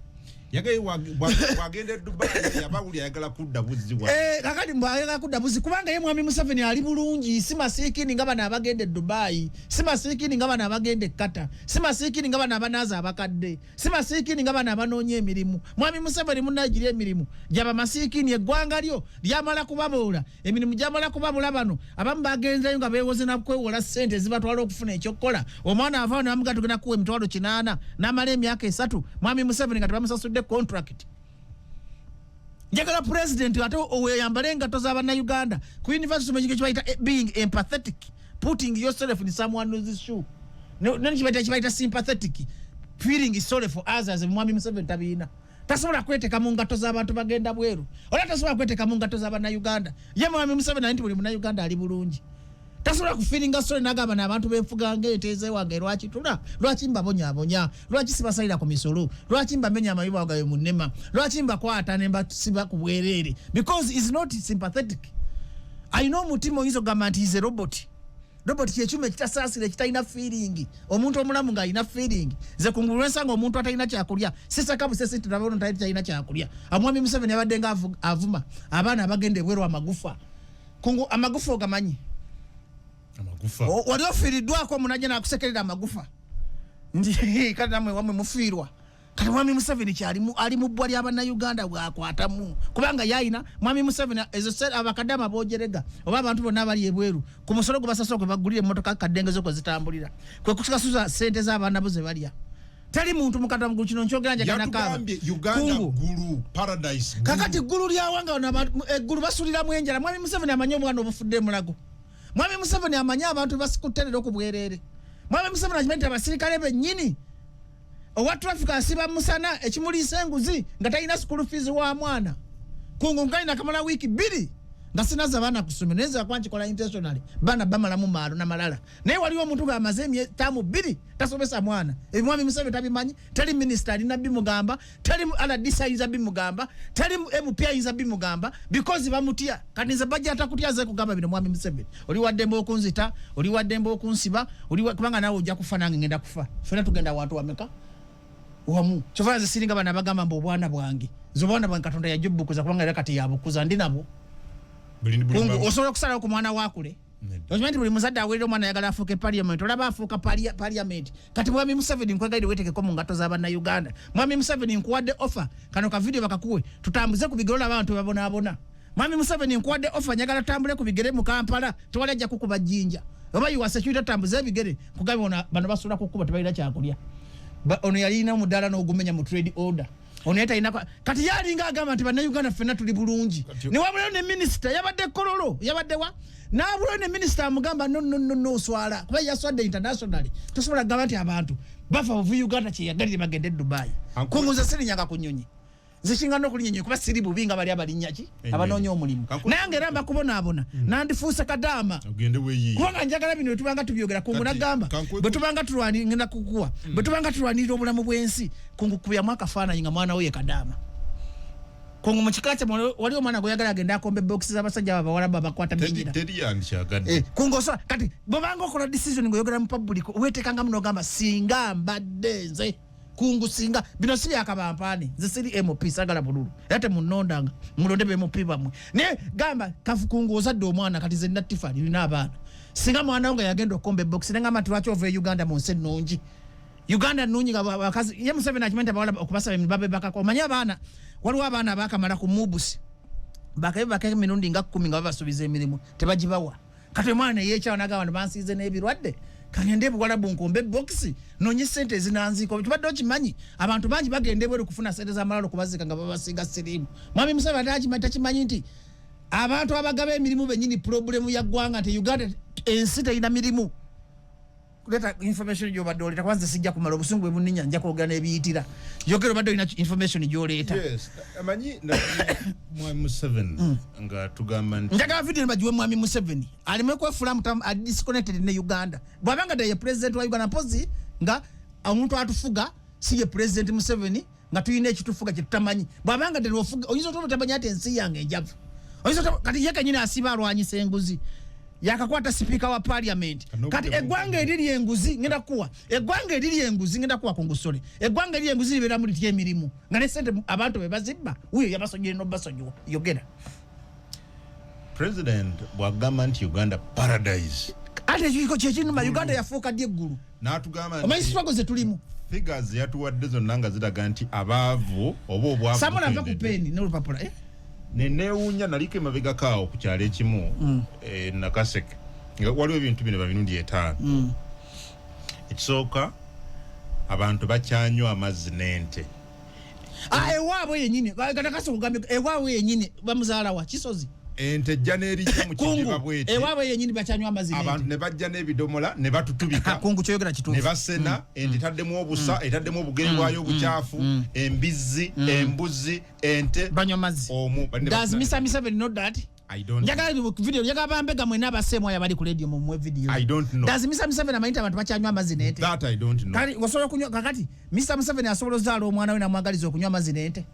Yagaye wagenda e Dubai yabawuli ayagala kudda buzzi wa. Eh, kakati mbwayagala kudda buzzi kubanga ye mwami Museveni ali bulungi, si masiikini nga bano abagenda e Dubai, si masiikini nga bano abagenda e Qatar, si masiikini nga bano abanaaza abakadde, si masiikini nga bano abanoonya emirimu. Mwami Museveni munnagira emirimu gyaba masiikini, eggwanga lyo lyamala kubaboola, emirimu gyamala kubabula. Bano abamu bagenzeyo nga beewoze na kwewola ssente ezibatwala okufuna ekyokukola. Omwana avaawo ne bamugaa tugenda kuwa 800,000 n'amala emyaka 3 mwami Museveni nga tebamusasudde contract. Njagala president ate oweyambale engatto z'abannayuganda. Ku university ekintu kibayita being empathetic, putting yourself in someone's shoe. Kibayita sympathetic, feeling sorry for others. Mwami Museveni tabiina, tasobola kweteeka mu ngatto z'abantu bagenda bweru, ola tasobola kweteeka mu ngatto z'abannayuganda. Ye mwami Museveni ali nti buli munnayuganda ali bulungi, tasobola kufeelinga sorry n'agamba n'abantu benfuga ng'ente ezewange, lwaki tula, lwaki mbabonyaabonya, lwaki sibasalira ku misolo, lwaki mbamenya amayuba gawe mu nnema, lwaki mbakwata ne mbasiba ku bwereere? Because is not sympathetic. Alina omutima oyinza okugamba nti is a robot. Robot kyekyuma ekitasaasira, ekitalina feeling. Omuntu omulamu ng'alina feeling, nze kungulu lwensanga omuntu atalina kyakulya sisaka busesi nti nabona talina kyakulya. Omwami Museveni abadde nga avuma abaana abagenda ebweru amagufa. Kungu, amagufa ogamanyi? Amagufa. Wali ofiiriddwako omunajja nakusekerera amagufa nti kati namwe wamwe mufiirwa? Kati mwami Museveni kyalimu, ali mu bbwa ly'abannayuganda bwakwatamu kubanga yayina mwami Museveni ezo abakadama bojerega oba abantu bonna abali ebweru ku musolo gwe basasula kwe bagulira emmotoka kaddengezo kwe zitambulira, kwe kusasuza ssente z'abaana bo ze balya. Tali muntu mukata mugulu, kino nkyogera njagala nakaaba. Yatugambye Uganda Kungu. Ggulu paradise ggulu. Kakati ggulu lyawanga bano eggulu basuliramu enjala. Mwami Museveni amanyi omwana obufudde emulago. Mwami Museveni amanyi abantu basikuterera ku bwereere. Mwami Museveni akimanyi nti abasirikale bennyini owa traffic asiba musana ekimuliisa enguzi nga talina school fees wa mwana. Kungu ngali nakamala wiiki 2 nga sinaza baana ku ssomero, naye nze akuba nkikola intentionally, baana bamalamu maalo na malala, naye waliwo omuntu ng'amaze taamu 2 tasomesa mwana. Ebyo mwami Museveni tabimanyi. Teri minisita alina bimugamba, teri RDC ayinza bimugamba, teri MP ayinza bimugamba because bamutya. Kati nze bajja atakutya nze kugamba bino. Mwami Museveni, oli waddembe okunzita, oli waddembe okunsiba, kubanga naawe ojja kufa nange ngenda kufa, ffenna tugenda wantu wameka wamu. Kyova nze siringa bano abagamba mbu obwana bwange. Nze obwana bwange Katonda yajja obukuza, kubanga era kati yabukuza, ndi nabwo. Buli Kungu, osobola okusalawo ku mwana wakule. Nedda. Okimanyi nti buli muzadde aweerera omwana ayagala afuuke parliament, olaba afuuka parliament. Kati mwami Museveni, nkwegaire weetekeko mu ngatto z'abannayuganda. Mwami Museveni, nkuwadde offer, kano ka video bakakuwe, tutambuze ku bigere olaba abantu babonaabona. Mwami Museveni, nkuwadde offer, njagala tutambule ku bigere mu Kampala, tewali ajja kukuba jjinja oba you are security, tutambuze ebigere. Nkugambye ono, bano basula ku kkubo, tebalina kyakulya. Ono yalina omudaala n'ogumenya mu trade order, ono yali talina kati ye alinga agamba nti bannayuganda ffenna tuli bulungi. Kati Ne wabulayo ne minisita yabadde Kololo, yabadde wa n'abulayo ne minisita amugamba no, no, no, no, oswala kuba yaswadde internationally. Tosobola kugamba nti abantu bafa buvu Uganda kyeyagalire bagende e Dubai. Kunguza sirinyanga ku nnyonyi, nze kinga n'okulinnya ennyonyi kuba siri bubi nga bali abalinnya ki Ennyonyi. abanoonya omulimu. Kanku Nange era mbakubonaabona, nandifuuse kadaama ogende weeyiye. kubanga njagala bino bwe tubanga tubyogera. Kungu, Kati, nagamba bwe tubanga tulwani, ngenda kukuwa, bwe tubanga tulwanirira obulamu bw'ensi, kungu kubyamu akafaananyi nga mwana we ye kadaama. Kungu, mu kika kyammwe wali omwana gweyagala agende akombe bokisi z'abasajja abo abawalabu abakwata mingira? Teri yandikyagadde. Kungu osobola kati bwobanga okola decision ng'oyogera mu public, weetekangamu n'ogamba singa mbadde nze kungu, singa bino si byakabampaane. Nze siri MP, sagala bululu era temunnondanga, mulonde be MP bammwe. Naye gamba kungu ozadde omwana, kati nze nina Tifani, nina abaana, singa mwana wo nga yagenda okukomba ebokisi nengamba nti lwaki ova e Uganda mu nsi ennungi, Uganda nnungi nga bakazi. Ye Museveni akimanyi nti abawala okubasaba emirimu babe bakako. Omanyi abaana, waliwo abaana abakamala ku mubusi bakabe baka emirundi nga 10 nga babasuubiza emirimu tebagibawa. Kati omwana neyeekyawa nagamba nti bansiize n'ebirwadde, kagende ebuwalabu nkombe ebokisi nonye sente ezinanziika. Tubadde okimanyi abantu bangi bagenda ebweru kufuna sente z'amalalo kubaziika nga babasiiga siriimu. Mwami Museveni takimanyi nti abantu abagaba emirimu bennyini problem ya ggwanga, nti Uganda ensi terina mirimu. Kuleta information gyobadde oleeta, kuba nze sijja kumala, obusungu bwe bunninya, nja kwogera n'ebiyitira. Yogera, obadde olina information gy'oleeta. Yes, amanyi mwami Museveni nga tugamba nti Njagala video bagiwe mwami Museveni aleme kwefula ali disconnected ne Uganda. Bw'abanga ddala ye president wa Uganda, mpozi nga omuntu atufuga si ye President Museveni, nga tulina ekitufuga kye tutamanyi. Bw'abanga ddala ofuga, oyinza otya obutamanya nti ensi yange enjavu? Oyinza otya? Kati ye kenyini asiba alwanyisa enguzi. Yakakwata sipiika wa parliament. Kati eggwanga eriri enguzi, ngenda kuwa eggwanga eriri enguzi, ngenda kuwa kungusole eggwanga eriri enguzi libeeramu litya emirimu nga ne sente abantu be bazibba? Wuyo yabasonyiire n'obasonyiwa, yogera. President bwagamba nti Uganda paradise. Ate ekiko kyekinuma, Uganda yafuuka ddi eggulu? N'atugamba. Omanyi struggle zetulimu? Figures yatuwadde zonna nga ziraga nti abaavu oba obwavu Samula, mpa ku peni n'olupapula, eh? Nenewuunya, naliko emabegako awo ku kyalo ekimu, Nakaseke, nga waliwo ebintu bino bamirundi 5. Ekisooka, abantu bakyanywa amazzi n'ente. Ah, ewaabwe yenyini katakasi kugambye ewaabwe yenyini bamuzaalawa Kisozi. Ente ejja n'erijja mu kidiba bweti. Ewaabwe yenyini bakyanywa amazzi. Abantu ne bajja n'ebidomola ne batutubika. Kungu, kyoyogera kituufu. Ne basena. Ente etaddemu obusa, etaddemu obugere bwayo obukyafu, embizzi, embuzi, ente. Banywa mazzi. Omu. Does Mr. Museveni know that? I don't. Njagala video, njagala bambega mwena abaseemu aya bali ku radio mumuwe video. I don't know. Does Mr. Museveni amanyi nti abantu bakyanywa amazzi n'ente? That I don't know. Kati osobola okunywa, kakati Mr. Museveni asobola ozaala omwana we namwagaliza okunywa amazzi n'ente?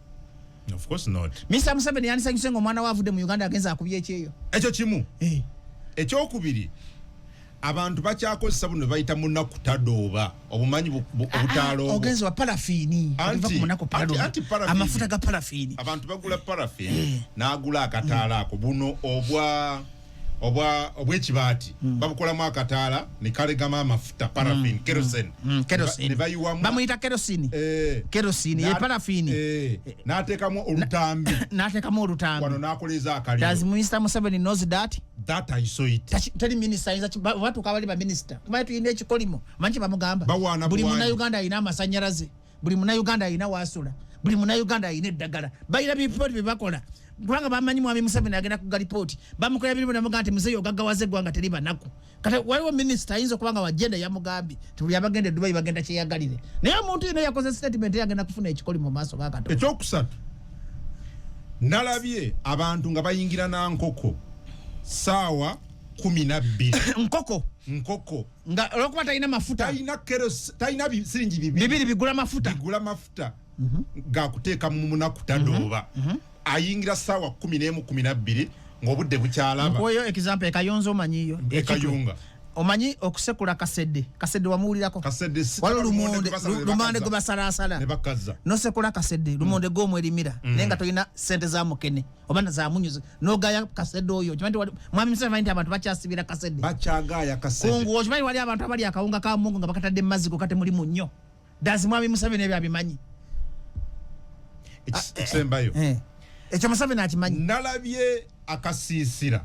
Of course not. Mr. Museveni yandisanyuse nga omwana we avudde mu Uganda agenza akubye ekyeyo? Ekyo kimu. Eh. Ekyokubiri, abantu bakyakozesa buno bayita munaku tadooba, obumanyi obutaala obwo. Ogenzi wa parafiini. Anti- Ova ku munaku tadooba. Anti paraffin. Amafuta ga parafiini. Abantu bagula paraffin n'agula akataala ako, buno obwa obwa obw'ekibaati, babukolamu akataala ne kalegamu amafuta, paraffin, kerosene. Kerosene. Ne bayiwamu. Bamuyita kerosene. Kerosene ye paraffin. N'ateekamu olutambi. N'ateekamu olutambi. Wano n'akoleza akaliro. Does Mr. Museveni knows that? That I saw it. Teri minisita ayinza batuuka abali baminisita kumanyi tulina ekikolimo, manyi kyebamugamba. Bawaana Buli buwanyi. Munnayuganda alina amasanyalaze, buli Munnayuganda alina wasula, buli Munnayuganda alina eddagala. Balina biripooti byebakola kubanga bamanyi mwami Museveni agenda kuga lipooti. Bamukolera birimu namugamba nti muzeeyi ogaggawaza eggwanga, teri banaku. Kati waliwo minisita ayinza okuba nga wagenda yamugambye ti buli abagenda e Dubai bagenda kyeyagalire, naye omuntu yena yakoze statement agenda kufuna ekikolimo mu maaso ga Katonda. Ekyokusatu, nalabye abantu nga bayingira na nkoko saawa 12. Nkoko? Nkoko. Nga olwokuba talina mafuta. Talina talina siringi 2. 2 bigula mafuta. Bigula mafuta gakuteeka mu munaku tadooba. Ayingira saawa 11, 12 ng'obudde bukyalaba. Nkuweyo example, ekayonza omanyiyo? Ekayunga. Omanyi okusekula kasedde? Kasedde wamuwulirako? Kasedde Waliwo lumonde lumonde gwe basala ne lumonde bakaza. gwe basalaasala Ne bakaza. Nosekula kasedde, lumonde gwomwerimira, naye nga tolina sente za mukene oba za munyuzi, nogaya kasedde oyo. Okimanyi nti mwami Museveni nti abantu bakyasibira kasedde? Bakyagaaya kasedde. Kungu, okimanyi wali abantu abali akawunga ka mungu nga bakatadde mu mazzi gokka, temuli munnyo? Does mwami Museveni ebyo abimanyi? Ekisembayo. Eh. Ekyo Museveni akimanyi? Nalabye akasiisira.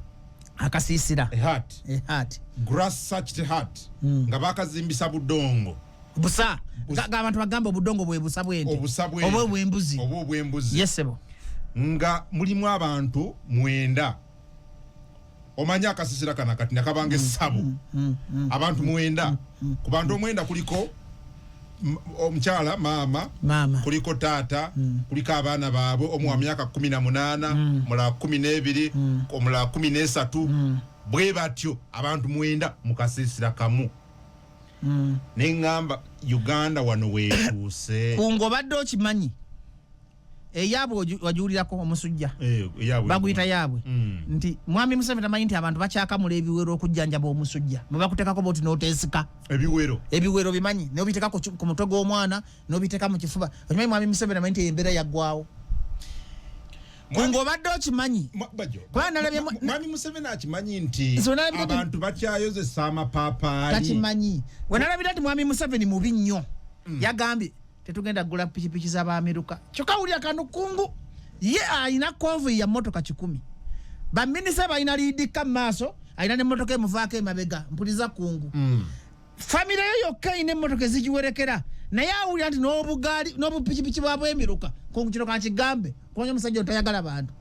Akasiisira. Hut. Hut. Grass thatched hut nga bakazimbisa budongo. Busa. Nga abantu bagamba obudongo bwe busa bwente. Obusa bw'ente. Oba obwembuzi. Oba obwembuzi. Yesebo. Nga mulimu abantu 9. Omanyi akasisira kana kati nakabanga essabo, abantu 9. Ku bantu 9 kuliko omukyala maama, Maama. kuliko taata, kuliko abaana baabwe, omu wa myaka 18, omulala 12, omulala 13, bwe batyo abantu 9 mu kasiisira kamu. Neŋŋamba Uganda wano weetuuse. Kungu, obadde okimanyi eyaabwe wagiwulirako omusujja? Eh, eyaabwe. Baguyita yaabwe. Nti mwami Museveni tamanyi nti abantu bakyakamula ebiwero okujjanjaba omusujja, bwe bakuteekako boti n'oteesika? Ebiwero. Ebiwero bimanyi, nobiteeka ku mutwe gw'omwana, nobiteeka mu kifuba. Okimanyi mwami Museveni amanyi nti embeera yaggwawo? Kungu, obadde okimanyi? Bajo. Kubanga nalabye Mwami Museveni akimanyi nti Nze nalabye abantu bakyayozesa amapaapaali? Takimanyi. Wenalabira nti mwami Museveni mubi nnyo, yagambye tetugenda kugula pikipiki z'abamiruka. Kyokka wulira kano kungu, ye alina convoy ya motoka 100, baminisita balina liidika mu maaso, alina nemmotoka emuvaako emabega. Mpuliza kungu, famire yo yokka erina emmotoka ezigiwerekera, naye awulira nti n'obugaali n'obupikipiki bwabwemiruka. Kungu, kino kankigambe kubanga omusajja otayagala bantu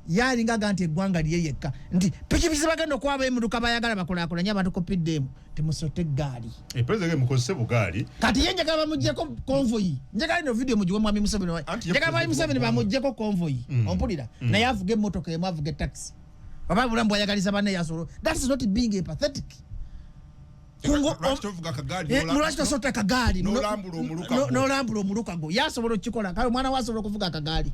yalinga aga nti eggwanga liye yekka, nti pikipiki zebagenda okwaba emiruka bayagala bakulaakulanye abantu ku PDM, timusote eggaali. Eh, president mukozese bugaali. Kati ye njagala bamugyeko convoy. Njagala ino video mugiwe mwami Museveni. Anti ye Njagala mwami president Museveni wa ggwanga. bamugyeko convoy, ompulira? Naye avuge emmotoka emu, avuge taxi, oba bulamu bwayagaliza banne yasobola. That is not being empathetic. Lwaki tovuga akagaali? Lwaki tosota akagaali? N'olambula omuluka gwo. N'olambula omuluka gwo. Yasobola okukikola. Kale omwana we asobola okuvuga akagaali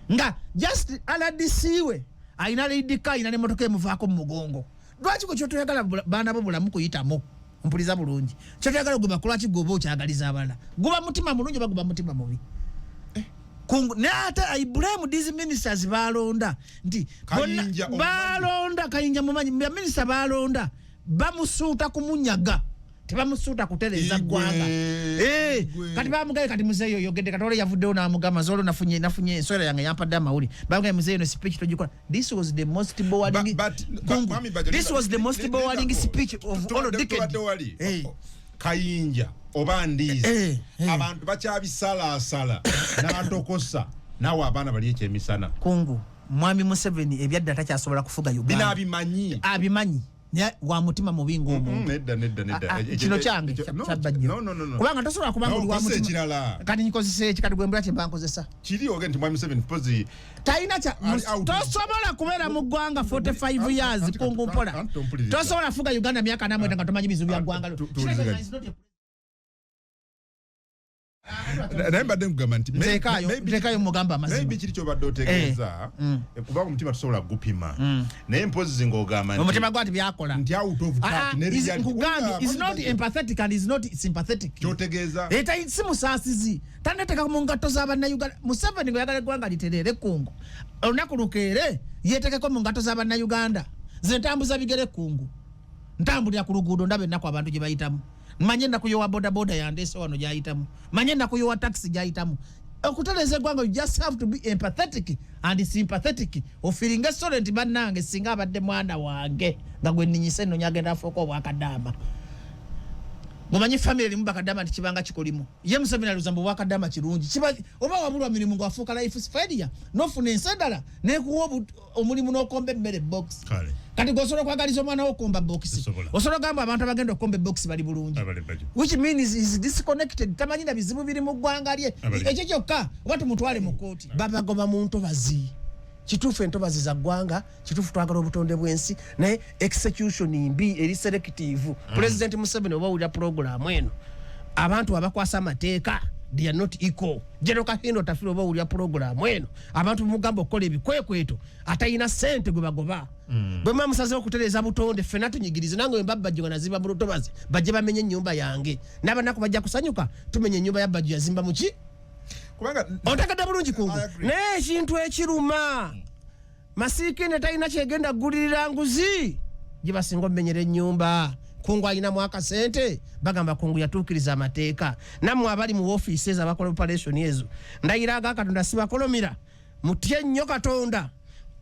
nga just RDC we alina lead car, alina n'emmotoka emuvaako mu mugongo. Lwaki gwe kyotoyagala baana bo bulamu kuyitamu? Mpuliza bulungi, kyotoyagala gwe bakola ki, gwe oba okyagaliza abalala? Guba mutima mulungi oba guba mutima mubi? Kungu, naye ate I blame these ministers balonda nti Kayinja omumanyi. Balonda Kayinja mumanyi, baminisita balonda bamusuuta kumunyaga, tebamusuuta kutereeza Igwe, ggwanga. Eh, Igwe. kati bamugaye, kati muzeeyo oyogedde, kati olwo yavuddeyo n'amugamba zolo nafunye ensowera yange yampadde amawuli. Bamugaye, muzeeyo no speech togikola. This was the most boring Kungu, Mwami Bajjo, this was the most boring lindako. speech of all decade. Tubadde wali. Eh. Kayinja oba Ndiizi, Eh, eh. abantu bakyabisalasala n'atokosa naawe abaana bali ekyemisana. Kungu, mwami Museveni ebyadda takyasobola kufuga Uganda. Binabimanyi. Abimanyi, naye wa mutima mubi ng'omuntu. Nedda, nedda, nedda. Ah, ah, kino kyange No, kyabba nnyo. no, no, no, no. Kubanga tosobola kubanga No, oli wa kozesa mutima. ekirala. Kati nkozesa eki? Kati gwe mbula kyemba nkozesa. Kiri oge nti mwami Museveni pozi Talina kya Ali out. Tosobola kubeera mu ggwanga 45 years. Kungu, mpola. Anti tompuliriza. Tosobola fuga Uganda myaka 49 nga tomanyi bizibu bya ggwanga lyo. Tuwuliziganye. Naye mbadde nkugamba nti Nteekaayo, nteekaayo mugamba amazima. Maybe kiri kyobadde otegeeza, kubanga omutima tusobola kugupima, naye mpozi ng'ogamba nti Omutima gwa tibyakola. Nti out of Ah, touch ne reality. Nkugambye, is not empathetic and is not sympathetic. Kyotegeeza Eta si musaasizi, taneteeka mu ngatto z'abannayuganda. Museveni ng'oyagala eggwanga litereere, Kungu, olunaku lukeere yeetekeko mu ngatto z'abannayuganda. Nze ntambuza bigere, Kungu, ntambulira ku luguudo, ndaba ennaku abantu gye bayitamu. Manye ennaku y'owa bodaboda yandeese wano gy'ayitamu, manye ennaku y'owa taxi gy'ayitamu. Okutereeza eggwanga, you just have to be empathetic and sympathetic, ofeelinga sorry nti bannange, singa abadde mwana wange nga gwe nninyisa ennonyi agenda afuuka obwakadaama. Mumanyi family erimu bakadama nti kibanga kikolimu. Ye Museveni alowooza mbu obwakadama kirungi. Kiba oba wabulwa mirimu ng'afuuka life failure, nofuna ensi endala nekuwa omulimu n'okomba emmere box. Kale. Kati gwosobola okwagaliza omwana wo okomba box? Sisobola. Osobola ogamba abantu abagenda okukomba ebox bali bulungi? Abali bajo. Which means is disconnected, tamanyi na bizibu biri mu ggwanga lye. Ekyo kyokka oba tumutwale mu kooti, babagoba mu ntobazi. Kituufu, entobazi za ggwanga, kituufu twagala obutonde bw'ensi, naye execution mbi, eri selective. President Museveni, oba owulira puroguramu eno, abantu abakwasa amateeka, they are not equal. General Kahinda Otafiire, oba owulira puroguramu eno, abantu bemugamba okukola ebikwekweto, atalina sente gwe bagoba. Bwe muba musazeho okutereeza butonde, ffenna tunyigirize. Nange wemba Bajjo nga nazimba mu lutobazi, bajje bamenye ennyumba yange, n'abanaku bajja kusanyuka. Tumenya ennyumba ya Bajjo yazimba muki? Kubanga Otegedde bulungi, Kungu? I agree. Naye ekintu ekiruma, masiikine talina kyegenda kugulirira nguzi gye basinga omumenyera ennyumba. Kungu alinamu akasente, bagamba Kungu yatuukiriza amateeka. Nammwe abali mu woofiisi ezo abakola operation ezo, ndayira aga Katonda sibakolomira, mutye nnyo Katonda.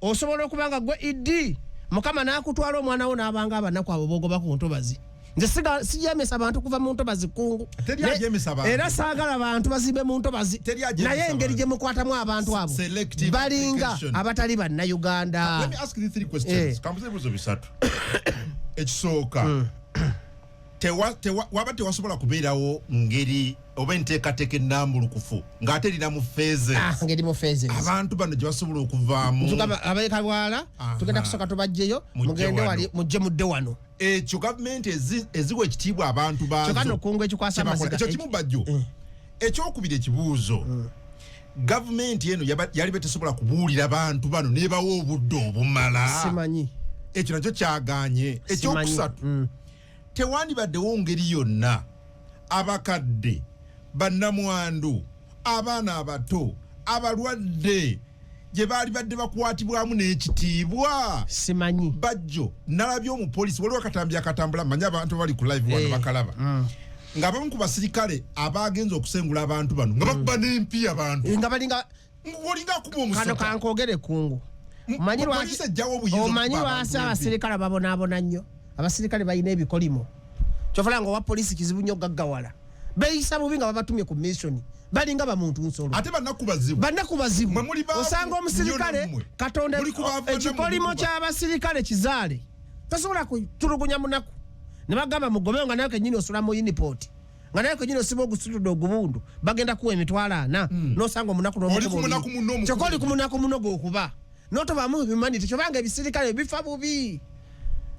Osobola okuba nga gwe idi Mukama n'akutwala, omwana wo n'abanga abanaku abo bogoba ku ntobazi. Nze sijemesa bantu kuva mu ntobazi, Kungu. Teri ajemesa bantu. Era saagala bantu bazimbe mu ntobazi, Teri ajemesa naye engeri bantu. gye mukwatamu abantu abo, Selective balinga application. abatali bannayuganda. Let me ask you three questions. Eh. Kambuze ebibuuzo bisatu. Ekisooka, waba tewasobola kubeerawo ngeri oba enteekateeka ennambulukufu ng'ate erina mu phases, Ah, ngeri mu phases, abantu bano gye basobola okuvaamu? Tugamba abekabwala, tugenda kusooka tubajjeyo, Mujje mugende wano. wali, mujje mudde wano. Ekyo gavumenti eziwa ekitiibwa abantu baazo Kyokka nno, Kungu, ekikwasa kyebakola. amaziga Ekyo kimu, Bajjo. Ekyokubiri, ekibuuzo, gavumenti eno yali betesobola kubuulira bantu bano nebawa obudde obumala? Simanyi. Ekyo nakyo kyaganye. Simanyi. Ekyokusatu, tewandibaddewo ngeri yonna abakadde, bannamwandu, abaana abato, abalwadde gye baali badde bakwatibwamu n'ekitiibwa? Simanyi. Bajjo, nalabye omupoliisi, waliwo akatambi akatambula, manye abantu bali ku live wano bakalaba, ng'abamu ku basirikale abagenza okusengula abantu bano nga bakuba n'empi abantu. Nga balinga Olinga akuba kano. omusota. Kankogere, Kungu. Omanyi Poliisi ejjawo obuyinza omanyi okuba lwaki abantu n'empi. abasirikale babonaabona nnyo? Abasirikale balina ebikolimo. Kyofala nga owa poliisi kizibu nnyo gaggawala, beeyisa bubi nga babatumye ku mission, balinga bamuntu nsolo. Ate bannaku bazibu. Bannaku bazibu. Mwe muli baavu Osanga omusirikale nnyo nammwe. Katonda Muli ku baavu ekikolimo nammwe. ky'abasirikale kizaale, tosobola kutulugunya munaku ne bagamba mugobeyo, nga nawe kenyini osula mu uniport, nga nawe kenyini osiba ogusitudde ogubundu, bagenda kuwa 400,000, nosanga omunaku. Oli ku munaku munno omukulu. Kyokka oli ku munaku muno gwokuba notobamu humanity, kyobanga ebisirikale bifa bubi.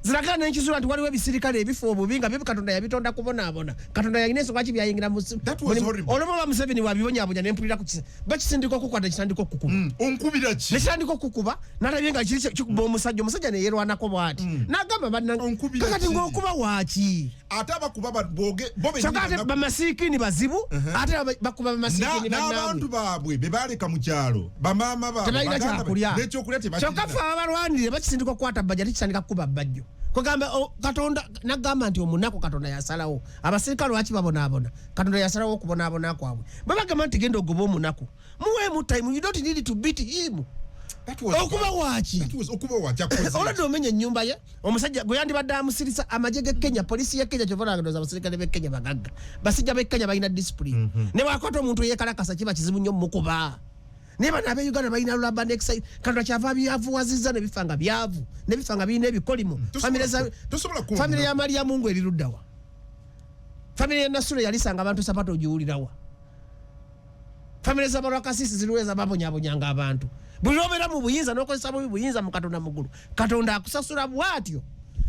Zirakana nenkizula nti waliwo ebisirikale ebifo obubi nga byo Katonda yabitonda kubonaabona. Katonda yalina ensonga ki byayingira mu That was horrible. Olumu ba Museveni wabibonyabonya ne mpulira ku kisa. Bakisindika okukwata kitandika okukuba. Onkubira ki? Ne kitandika okukuba, nalabye nga kiri kikuba omusajja, omusajja ne yeerwanako bw'ati. N'agamba bannange, Onkubira kakati ki? ng'okuba waaki? Ate abakuba boge bo bennyini Kyokka ate banaku. bamasiikini bazibu, ate bakuba bamasiikini bannaabwe. N'abantu baabwe be baleka mu kyalo, bamaama baabwe, Tebalina baganda kyakulya. n'ekyokulya tebakirina. Kyokka ffe ababalwanirira bakisindika okukwata bbajjo, ate kitandika kukuba bbajjo. Kugamba, Katonda n'agamba nti omunaku Katonda yasalawo. Abasirikale lwaki babonaabona? Katonda yasalawo okubonaabona kwabwe. Bwe bagamba nti genda ogobe omunaku, muweemu time, you don't need to beat him. That was Okuba bad. waaki? That was okuba waaki akoze. Olwedde omenya ennyumba ye, omusajja gwe yandibadde amusirisa, amagye g'e Kenya, poliisi y'e Kenya, kyova olaba abasirikale b'e Kenya bagagga. Basajja b'e Kenya balina discipline. Ne bw'akwata omuntu eyeekalakasa kiba kizibu nnyo mmukuba. Naye bano ab'e Uganda balina rubber necktie. Katonda kyava abyavuwazizza ne bifa nga byavu, ne bifa nga birina ebikolimo. Famire Tosobola kuba famire ya omunaku. Maria Mungu eri ludda wa? Famire ya Nasule yalisanga abantu sapato ogiwulira wa? Famire z'abalwakasisi ziriweza babonyaabonyanga abantu. Buli lw'obeera mu buyinza n'okozesa bubi buyinza mu Katonda mu ggulu, Katonda akusasula bw'atyo.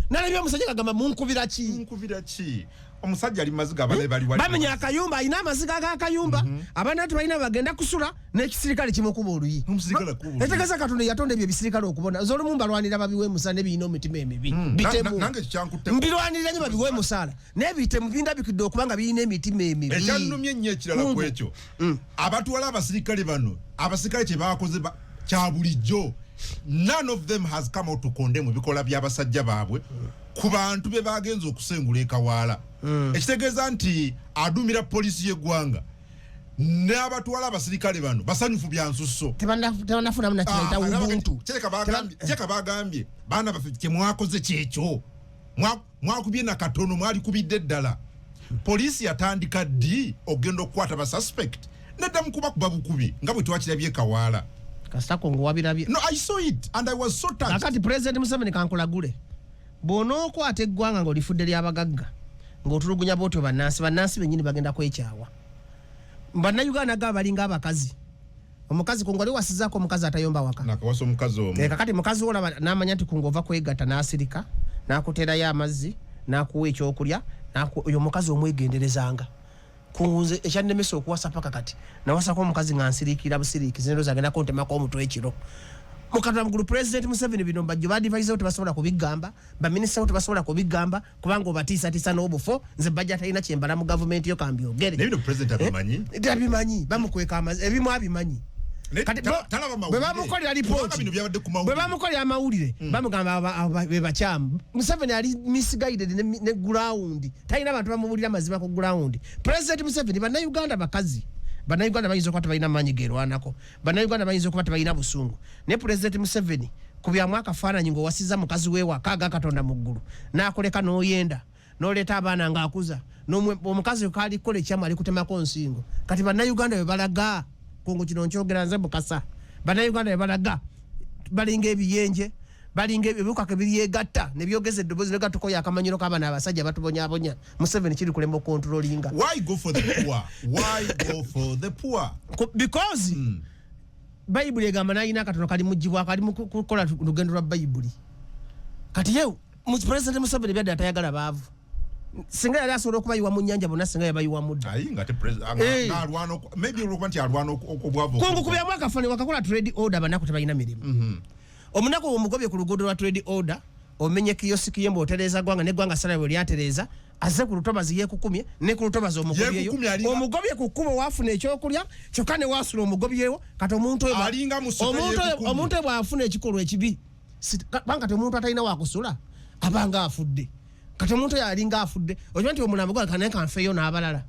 Nalabye omusajja ng'agamba munkubira ki? Munkubira ki? Omusajja ali mu maziga, abaana bali wali. Bamenya akayumba, alina amaziga ag'akayumba, abaana tebalina bagenda kusula, n'ekisirikale kimukuba oluyi. Omusirikale akuba oluyi. Etegeeza Katonda yatonda ebyo ebisirikale okubona. Nze olumu mbalwanira babiwe emusaala n'ebirina emitima emibi. Bitemu. Nange kyankutteko. Mbirwanirira nnyo babiwe emusaala. Naye bitemu bindabikidde okuba nga birina emitima emibi. Ekyannumye ennyo ekirala ku Kungu. ekyo. Abatwala abasirikale bano, abasirikale kye baakoze kya bulijjo. None of them has come out to condemn ebikolwa by'abasajja baabwe ku bantu be bagenze okusengula e Kawaala. Ekitegeeza nti aduumira poliisi y'eggwanga n'abatwala abasirikale bano basanyufu bya nsusso. Tebanafunamu na kibayita ubuntu. Kyeka bagambye baana baffe kye mwakoze kyekyo. Mwakubye na katono, mwalikubidde ddala. Poliisi yatandika ddi okugenda okukwata ba suspect? Nedda mu kubakuba bukubi nga bwe twakirabye Kawaala. Kasita Kongo wabirabye. No, I saw it and I was so touched. Kakati President Museveni kankulagule. Bw'onookwata eggwanga ng'olifudde ly'abagagga, ng'otulugunya bw'otyo bannansi, bannansi bennyini bagenda kwekyawa. Bannayuganda gaba balinga abakazi. Omukazi Kungu oli wasizaako omukazi atayomba waka. Nakawasa omukazi omu. Kakati mukazi wo olaba n'amanya nti Kungu ova kwegatta n'asirika, n'akuteerayo amazzi, n'akuwa ekyokulya, oyo omukazi omwegenderezanga. Kungu nze ekyannemesa okuwasa paka kati, nawasako omukazi nga nsiriikirira busiriikizi, ne ndowooza agenda kuntemako omutwe ekiro. Mukatwa mukulu President Museveni bino mbajjo ba advisor wo tebasobola kubigamba, ba minister wo tebasobola kubigamba, kubanga obatiisatiisa n'obufo. Nze bajja talina kyembala mu gavumenti yo kambyogere. Naye bino President abimanyi? Tabimanyi, bamukweka amazi, ebimu abimanyi. Naye Kati talaba bwe mawulire. bamukolera Kubanga lipooti, bino byabadde ku mawulire. bwe bamukolera amawulire, bamugamba aba be bakyamu. Museveni ali misguided ne ground. Talina bantu bamubuulira mazima ku ground. President Museveni, bannayuganda bakazi, bannayuganda bayinza okuba tebalina maanyi geerwanako, bannayuganda bayinza okuba tebalina busungu, naye President Museveni kubyamu akafaananyi ng'owasiza mukazi we waka aga Katonda mu ggulu, n'akuleka n'oyenda n'oleeta abaana ng'akuza, omukazi kaali kukola ekyamu ali kutemako nsingo. Kati bannayuganda bwe balaga, Kungu kino nkyogera nze Mukasa, bannayuganda bwe balaga balinga ebiyenje, balinga ebiwuka ebiryegatta ne byogeza eddoboozi ne gatukoya akamanyiro k'abaana abasajja batubonyaabonya. Museveni kiri kulemba okontrolinga. Why go for the poor? Why go for the poor? Because Bayibuli egamba n'alina akatono kali mugibwako, ali mu kukola lugendo lwa Bayibuli. Kati ye President Museveni byadde atayagala baavu. Singa yali asobola okubayiwa mu nnyanja bonna, singa yabayiwa mu dda. Ayi, nga te nga alwana maybe olwokuba nti alwana obwavu Kungu kubyamu akafani wakakola trade order, banaku tebalina mirimu. Omunaku omugobye ku luguudo lwa trade order, omenye kiyosiki ye mbw'otereeza ggwanga, n'eggwanga sala bwe lyatereeza, azze ku lutobazi yeekukumye, ne ku lutobazi omugobyeyo. Yeekukumye alinga Omugobye ku kkubo waafuna ekyokulya, kyokka ne waasula omugobyewo. Kati omuntu oyo Alinga musota yeekukumye. omuntu oyo bw'afuna ekikolwa ekibi, kubanga kati omuntu atalina wakusula abanga afudde. Kati omuntu oyo alinga afudde, okimanyi nti omulambo gwa naye kanfeeyo n'abalala.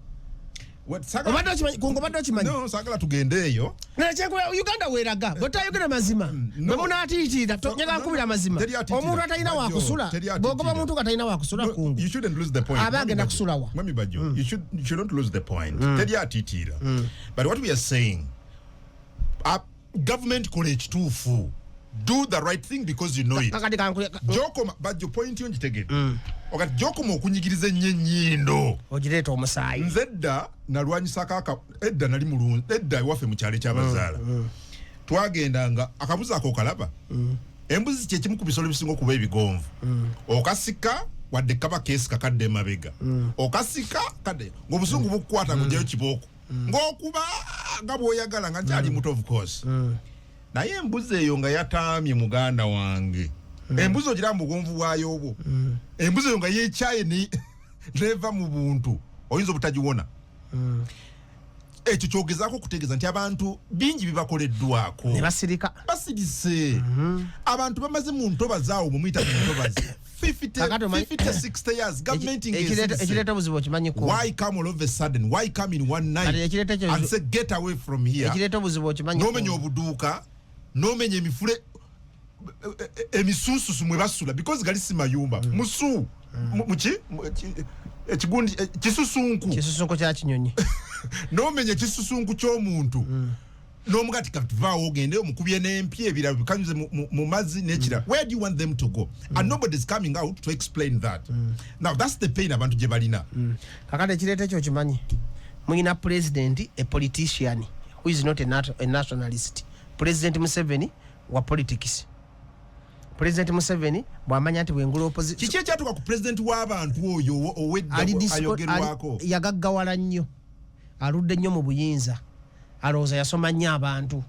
What, sagala Obadde okimanyi, Kungu, obadde okimanyi? No, sagala tugende eyo. Naye kyenkuba Uganda weeraga, bwe tutayogera mazima, No. bwe munaatiitiira, njagala No, nkubira amazima. Teri atiitira. Omuntu atalina Bajjo, wakusula, teri atiitira. bw'ogoba omuntu nga talina wakusula, No, Kungu. you shouldn't lose the point. Aba agenda Mwami Bajjo, kusula wa? Mwami Bajjo, you shouldn't lose the point. Teri atiitira. But what we are saying, government kola ekituufu. Do the right thing because you know it. Kakati Jokoma, Bajjo, point yo ngitegedde. Wakati jokoma okunyigiriza ennyo ennyindo. Ogireeta omusaayi. Nze edda nalwanyisako edda nali mulunzi, edda ewaffe mu kyalo ekyabazaala. Twagendanga, akabuzi ako okalaba? Embuzi kyekimu ku bisolo ebisinga okuba ebigonvu. Okasika wadde kaba keesika kadde emabega, okasika kadde ng'obusungu bukukwata, ng'ogyayo kibooko ng'okuba nga bw'oyagala, nga nkyali muto of course. Naye embuzi eyo nga yataamye, muganda wange, embuzi ogira mu bugonvu bwayo obwo, embuzi eyo nga yekyaye neva mu buntu, oyinza obutagiwona. Ekyo kyogezaako okutegeeza nti abantu bingi bibakoleddwako. Ne basirika. Basirise. Abantu bamaze mu ntobazi awo, mumuyita mu ntobazi, 50, Kakati 50, 60 years government ng'esirise. Ekireeta obuzibu okimanyi ku Why come all of a sudden? Why come in one night Kati ekireeta and say, "Get away from here"? Ekireeta obuzibu okimanyi? Nomenya obuduuka, nomenya emifule, emisususu mwe basula, because gali si mayumba, musu muki ekigundi, kisusunku. Kisusunku kya kinyonyi. Nomenya ekisusunku ky'omuntu n'omuga ti kati vaawo ogende, omukubye n'empi, ebirala bikanyuze mu mazzi n'ekirala. Where do you want them to go? And nobody's coming out to explain that. Now that's the pain abantu gye balina. Kakati ekireeta ekyo okimanyi, muyina president, a politician who is not a nationalist. President Museveni wa politics. President Museveni bwamanya nti bwengula Kiki ekyatuuka ku pulezidenti w'abantu oyo owedda ayogerwako? Yagaggawala nnyo, aludde nnyo mu buyinza, alowooza yasoma nnyo abantu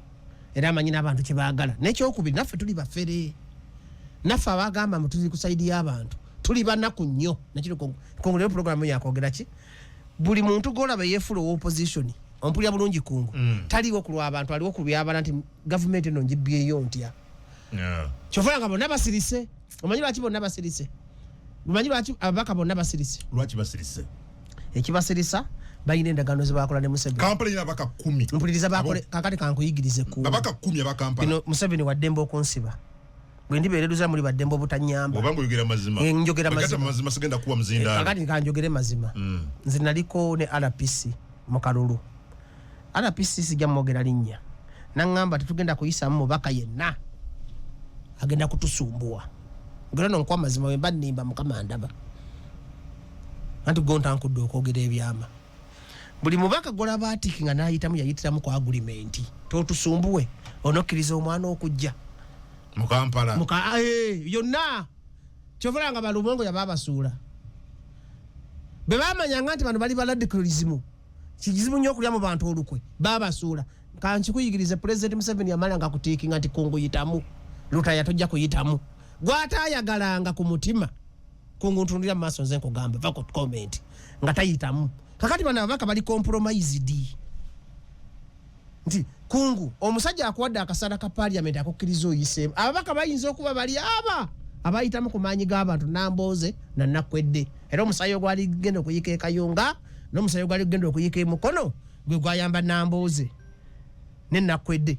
era amanyi n'abantu kyebaagala. Nekyokubiri, naffe tuli bafere. Naffe abagamba mu tuli ku side y'abantu tuli banaku nnyo. Nakiri kongolero programu yakwogera ki? Buli muntu gwolaba yeefula owa opposition, ompulira bulungi kungu, taliwo ku lw'abantu, aliwo ku byabala nti gavumenti eno ngibyeyo ntya. Kyova nga bonna basirise. Omanyi lwaki bonna basirise? Omanyi lwaki ababaka bonna basirise? Lwaki basirise? Ekibasirisa, balina endagaano zebakola ne Museveni. Kampala erina ababaka 10. Mpuliriza, bakole. Kakati kankuyigirize ku Babaka 10 aba Kampala. Bino Museveni waddembe okunsiba, bwe ndibeereruza muli baddembe obutanyamba. Obanga oyogera mazima. Eh, njogera Bwe gata mazima. Mazima sigenda kuwa muzindaalo. Kakati kanjogere mazima. Nze naliko ne RPC mu kalulu. RPC sijja mwogera linnya, naŋŋamba tetugenda kuyisamu mubaka yenna agenda kutusumbuwa. Ngera no nkuwa mazima, wemba nnimba Mukama ndaba, anti gontankudde okwogera ebyama. Buli mubaka golaba atiki nga nayitamu, yayitiramu ku agreement, totusumbuwe, onokkiriza omwana okujja mu Kampala. Muka yonna. Kyovula nga balubongo yababasuula bwe bamanyanga nti bano bali ba radicalism, kizibu nnyo okulya mu bantu olukwe, babasuula. Kankikuyigirize, President Museveni yamala nga kutiikinga nti Kungu yitamu, Lutaya tojja kuyitamu, gwatayagalanga ku mutima. Kungu, ntundira mu maaso, nze nkugamba, va ku comment nga tayitamu. Kakati bano ababaka bali compromised nti Kungu omusajja akuwadde akasala ka parliament, akukkiriza oyiseemu. Ababaka bayinza okuba bali aba abayitamu ku maanyi g'abantu, Nambooze nanakwedde, era omusayi ogwali genda okuyika ekayunga n'omusayi ogwali genda okuyika emukono gwe gwayamba Nambooze nenakwedde.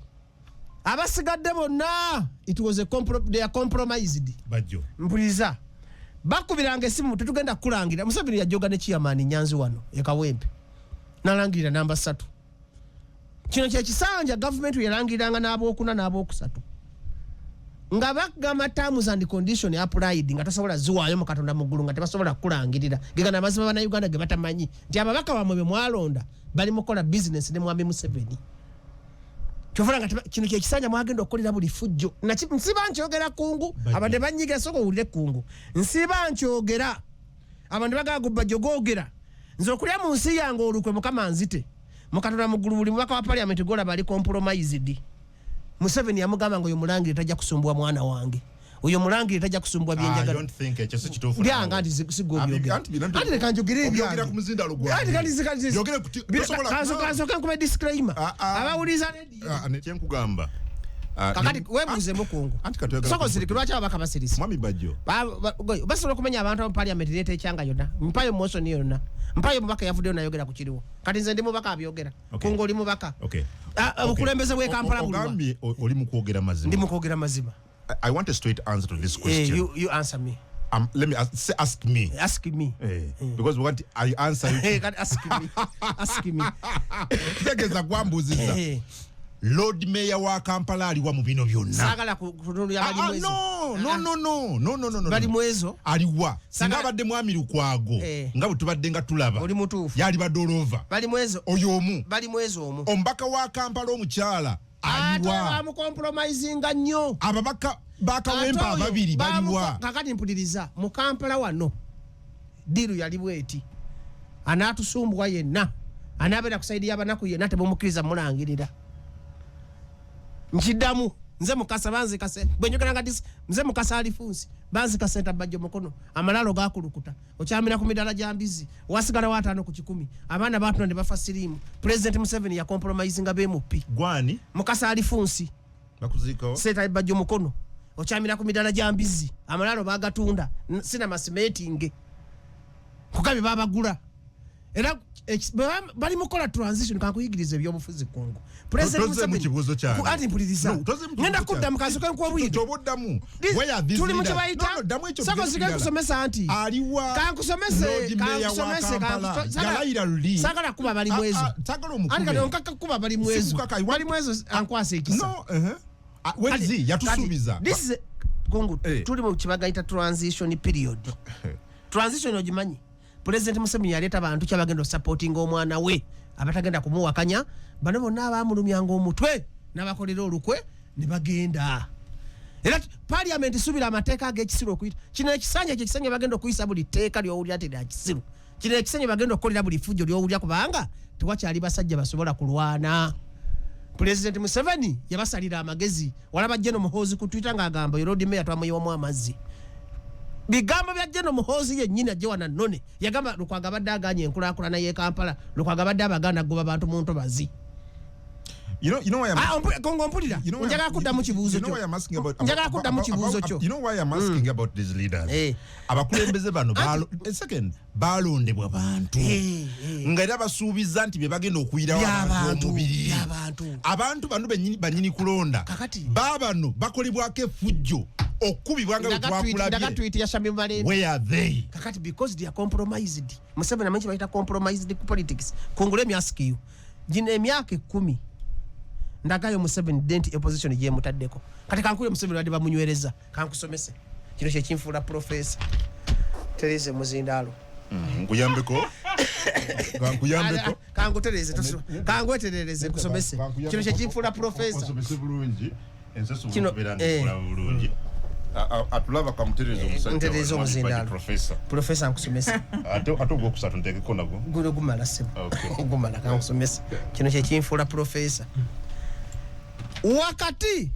Abasigadde bonna, it was a they are compromised. Bajjo. Mpuliriza, bakubiranga esimu, tetugenda kukulangira. Museveni yajoga ne chairman Nyanzi wano ekawempe, nalangirira namba 3. Kino kyekisanja gavumenti yalangiriranga n'abookuna n'abookusatu nga bagamba terms and condition applied, nga tosobola ziwaayo mu Katonda mu ggulu nga tebasobola kukulangirira. Gegana amazima bannayuganda ge batamanyi nti ababaka bamwe be mwalonda bali mukola bizinesi ne mwami Museveni. Kyovula nga kino kyekisanja mwagenda okukolera buli fujjo. Nsiba nkyogera Kungu, abantu banyiga, sooka owulire Kungu. Nsiba nkyogera, abantu bagamba gubajjo googera. Nze okulya mu nsi yange olukwe, Mukama nzite. Mukatonda mu ggulu, buli mubaka wa parliament golaba ali compromised. Museveni yamugamba nga oyo mulangire tajja kusumbwa mwana wange, oyo mulangire tajja kusumbwa byenjagala. Byanga nti sigwobyogera, anti leka njogere. Obyogera ku muzindalo gwange. Yogere ku Kansooka nkube disclaimer. Ah, ah. Abawuliza radio. Ah, kyenkugamba. Kakati weebuuze mukungu. Anti kati soko siriki, lwaki ababaka basirise? Mwami Bajjo. Basobola okumenya abantu mu parliament, leeta ekyanga yonna, mpayo motion yonna, mpayo mubaka yavuddeyo nayogera ku kiriwo. Kati nze ndi mubaka abyogera. Kungu oli mubaka. Ah, obukulembeze bw'e Kampala buliwa? Ogambye oli mu kwogera mazima. Ndi mukwogera mazima. I want a straight answer to this question. You answer me. Let me ask, say, ask me. Ask me. Because what I answer you. Kati ask me, ask me. Kitegeeza gwambuuzizza. Lord Mayor wa Kampala aliwa mu bino byonna? Saagala kutunulira. Ah, Bali ah, mwezo. no, no, no, no, no, no, no, no. Bali mwezo. Aliwa? Singa abadde mwami Lukwago, nga bwe tubadde nga tulaba, Oli mutuufu. yalibadde olova Bali mwezo. oyo omu. Bali mwezo omu. Omubaka wa Kampala omukyala Ate Aliwa? Bamucompromisinga nnyo. Ababaka bakawempa Ate oyo ababiri baliwa? Kakati mpuliriza, mu Kampala wano deal yali bweti: anaatusumbwa yenna, anaabeera ku side y'abanaku yenna, tebumukkiriza mulangirira. Nkiddamu, nze Mukasa banzikase bwe njogera nga nze Mukasa Alifunsi, banzika senta bajjo mukono, amalalo gakulukuta, okyamira ku midala gya mbizi, wasigalawo 50 ku 100, abaana batuna ne bafa siriimu. President Museveni yacompromisinga bemupi. Gwani? Mukasa Alifunsi. Bakuziikawo. Senta bajjo mukono, okyamira ku midala gya mbizi, amalalo bagatunda, sinama simetinge kugabye babagula. Era bali mukola transition. Kankuyigiriza ebyobufuzi, kungu. President Tozze mu Museveni- kibuuzo kyange. Anti mpuliriza. No, tozze mu kibuuzo Ngenda kyange. kudda mukazi kenkuwa bwino. Kyoba oddamu. Where are these Tuli mu leaders? kyebayita No, ddamu ekyo sako tugende zige kirala. kusomesa nti Aliwa kankusomese. Lord Mayor wa Kankusomese. Kampala? Yalayira luli. Sagala kuba bali mwezo. Ah, ah, sagala omukube. Anti kati onkaka kuba bali mwezo. Sikukaka, Bali mwezo ankwasa ekisa. No, uh-huh. Ah, where is he? Yatusuubiza. This is Kungu, Eh. tuli mu kibagayita transition period. Transition ogimanyi? President Museveni yaleeta bantu kyabagenda osupportinga omwana we, abatagenda kumuwakanya. Bano bonna abamulumyanga omutwe n'abakolera olukwe ne bagenda. Era parliament suubira amateeka ag'ekisiru okuyita. Kino ekisanja, ekyo ekisanja bagenda okuyisa buli tteeka ly'owulira ti lya kisiru. Kino ekisanja bagenda okukolera buli fujjo ly'owulira, kubanga tewakyali basajja basobola kulwana. President Museveni yabasalira amagezi. Walaba General Muhoozi ku Twitter ng'agamba Lord Mayor twamuyiwamu amazzi. Bigambo bya General Muhoozi yennyini ajje wana none. Yagamba Lukwago abadde aganye enkulaakulana y'e Kampala, Lukwago abadde abaganda kugoba bantu mu ntobazi. You know why I'm Ah, Kongo, mpulira. You know why Njagala kuddamu kibuuzo You know kyo. why I'm asking about Njagala kuddamu kibuuzo kyo. You know why I'm asking about these leaders? Eh. Abakulembeze bano a second, balondebwa bantu. Eh, eh. Nga era basuubiza nti bye bagenda okuyirawo abantu By'abantu, omubiri. by'abantu. Abantu bano bennyini banyini kulonda. Kakati. Baabano bakolebwako effujjo, okukubibwa nga bwe Ndaga tweet twakulabye. Tweet ya Shamim Malende. Where are they? Kakati because they are compromised. Museveni amanyi bayita compromised ku politics. Kungu, let me ask you, gino emyaka 10 ndagayo Museveni dent opposition gyemutaddeko. Kati kankule Museveni badde bamunywereza. Kankusomese kino kyekinfuula professor. Tereze muzindaalo. Nkuyambeko, kankuyambeko. Kangutereze, kangweterereze nkusomese. Kino kyekinfuula professor. Osomese bulungi enseso. Kino, okubeera ngaekola bulungi. Atulaba kamutereza omusajja Ntereza wano, omuzindaalo. professor. Professor, nkusomese. Ate ogwokusatu nteekeko nagwo. Guno gumala, ssebo. Okay. Gumala. Kankusomese kino kyekinfuula professor. Wakati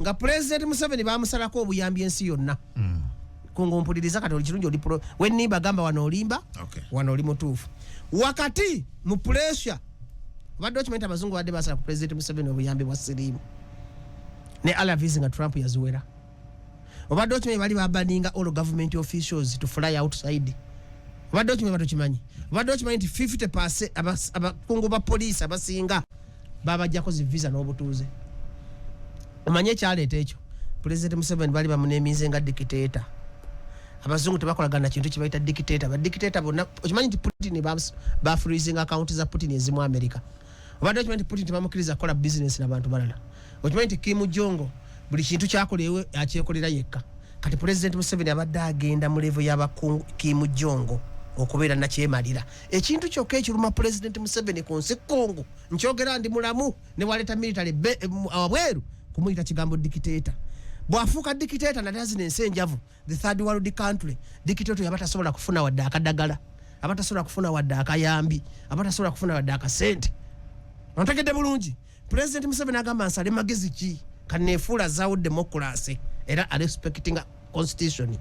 nga President Museveni bamusalako obuyambi ensi yonna, kungu mpuliriza kati, oli kirungi oli wenimba gamba wano olimba, wano oli mutuufu. Wakati mu pressure, obadde okimanyi nti abazungu badde basala ku President Museveni obuyambi bwa siriimu ne ARVs nga Trump yaziwera? Obadde okimanyi bali babaninga all government officials to fly outside? Obadde okimanyi? Batokimanyi. Obadde okimanyi nti 50 abakungu ba poliisi abasinga babajjako zi visa n'obutuuze? Omanye ekyaleeta ekyo? President Museveni bali bamunemize nga dictator. Abazungu tebakolagana kintu kibayita dictator. Badictator bonna, okimanyi nti Putin bafreezing account za Putin ezimu America? Obadde okimanyi nti Putin tebamukkiriza kukola business n'abantu balala? Okimanyi nti Kim Jong buli kintu kyakola ewe akyekolera yekka? Kati President Museveni abadde agenda mu level y'abakungu Kim Jong okubeera nakyemalira. Ekintu kyokka ekiruma President Museveni ku nsi, Kongo, nkyogera ndi mulamu, ne waleeta military wabweru kumuyita kigambo dictator. Bwafuuka dictator, naddala zino ensi enjavu, the third world country, dictator yaba tasobola kufuna wadde akadagala, aba tasobola kufuna wadde akayambi, aba tasobola kufuna wadde akasente. Ontegedde bulungi? President Museveni agamba, nsale magezi ki? Kanefuula zaawo democracy era arespectinga constitution.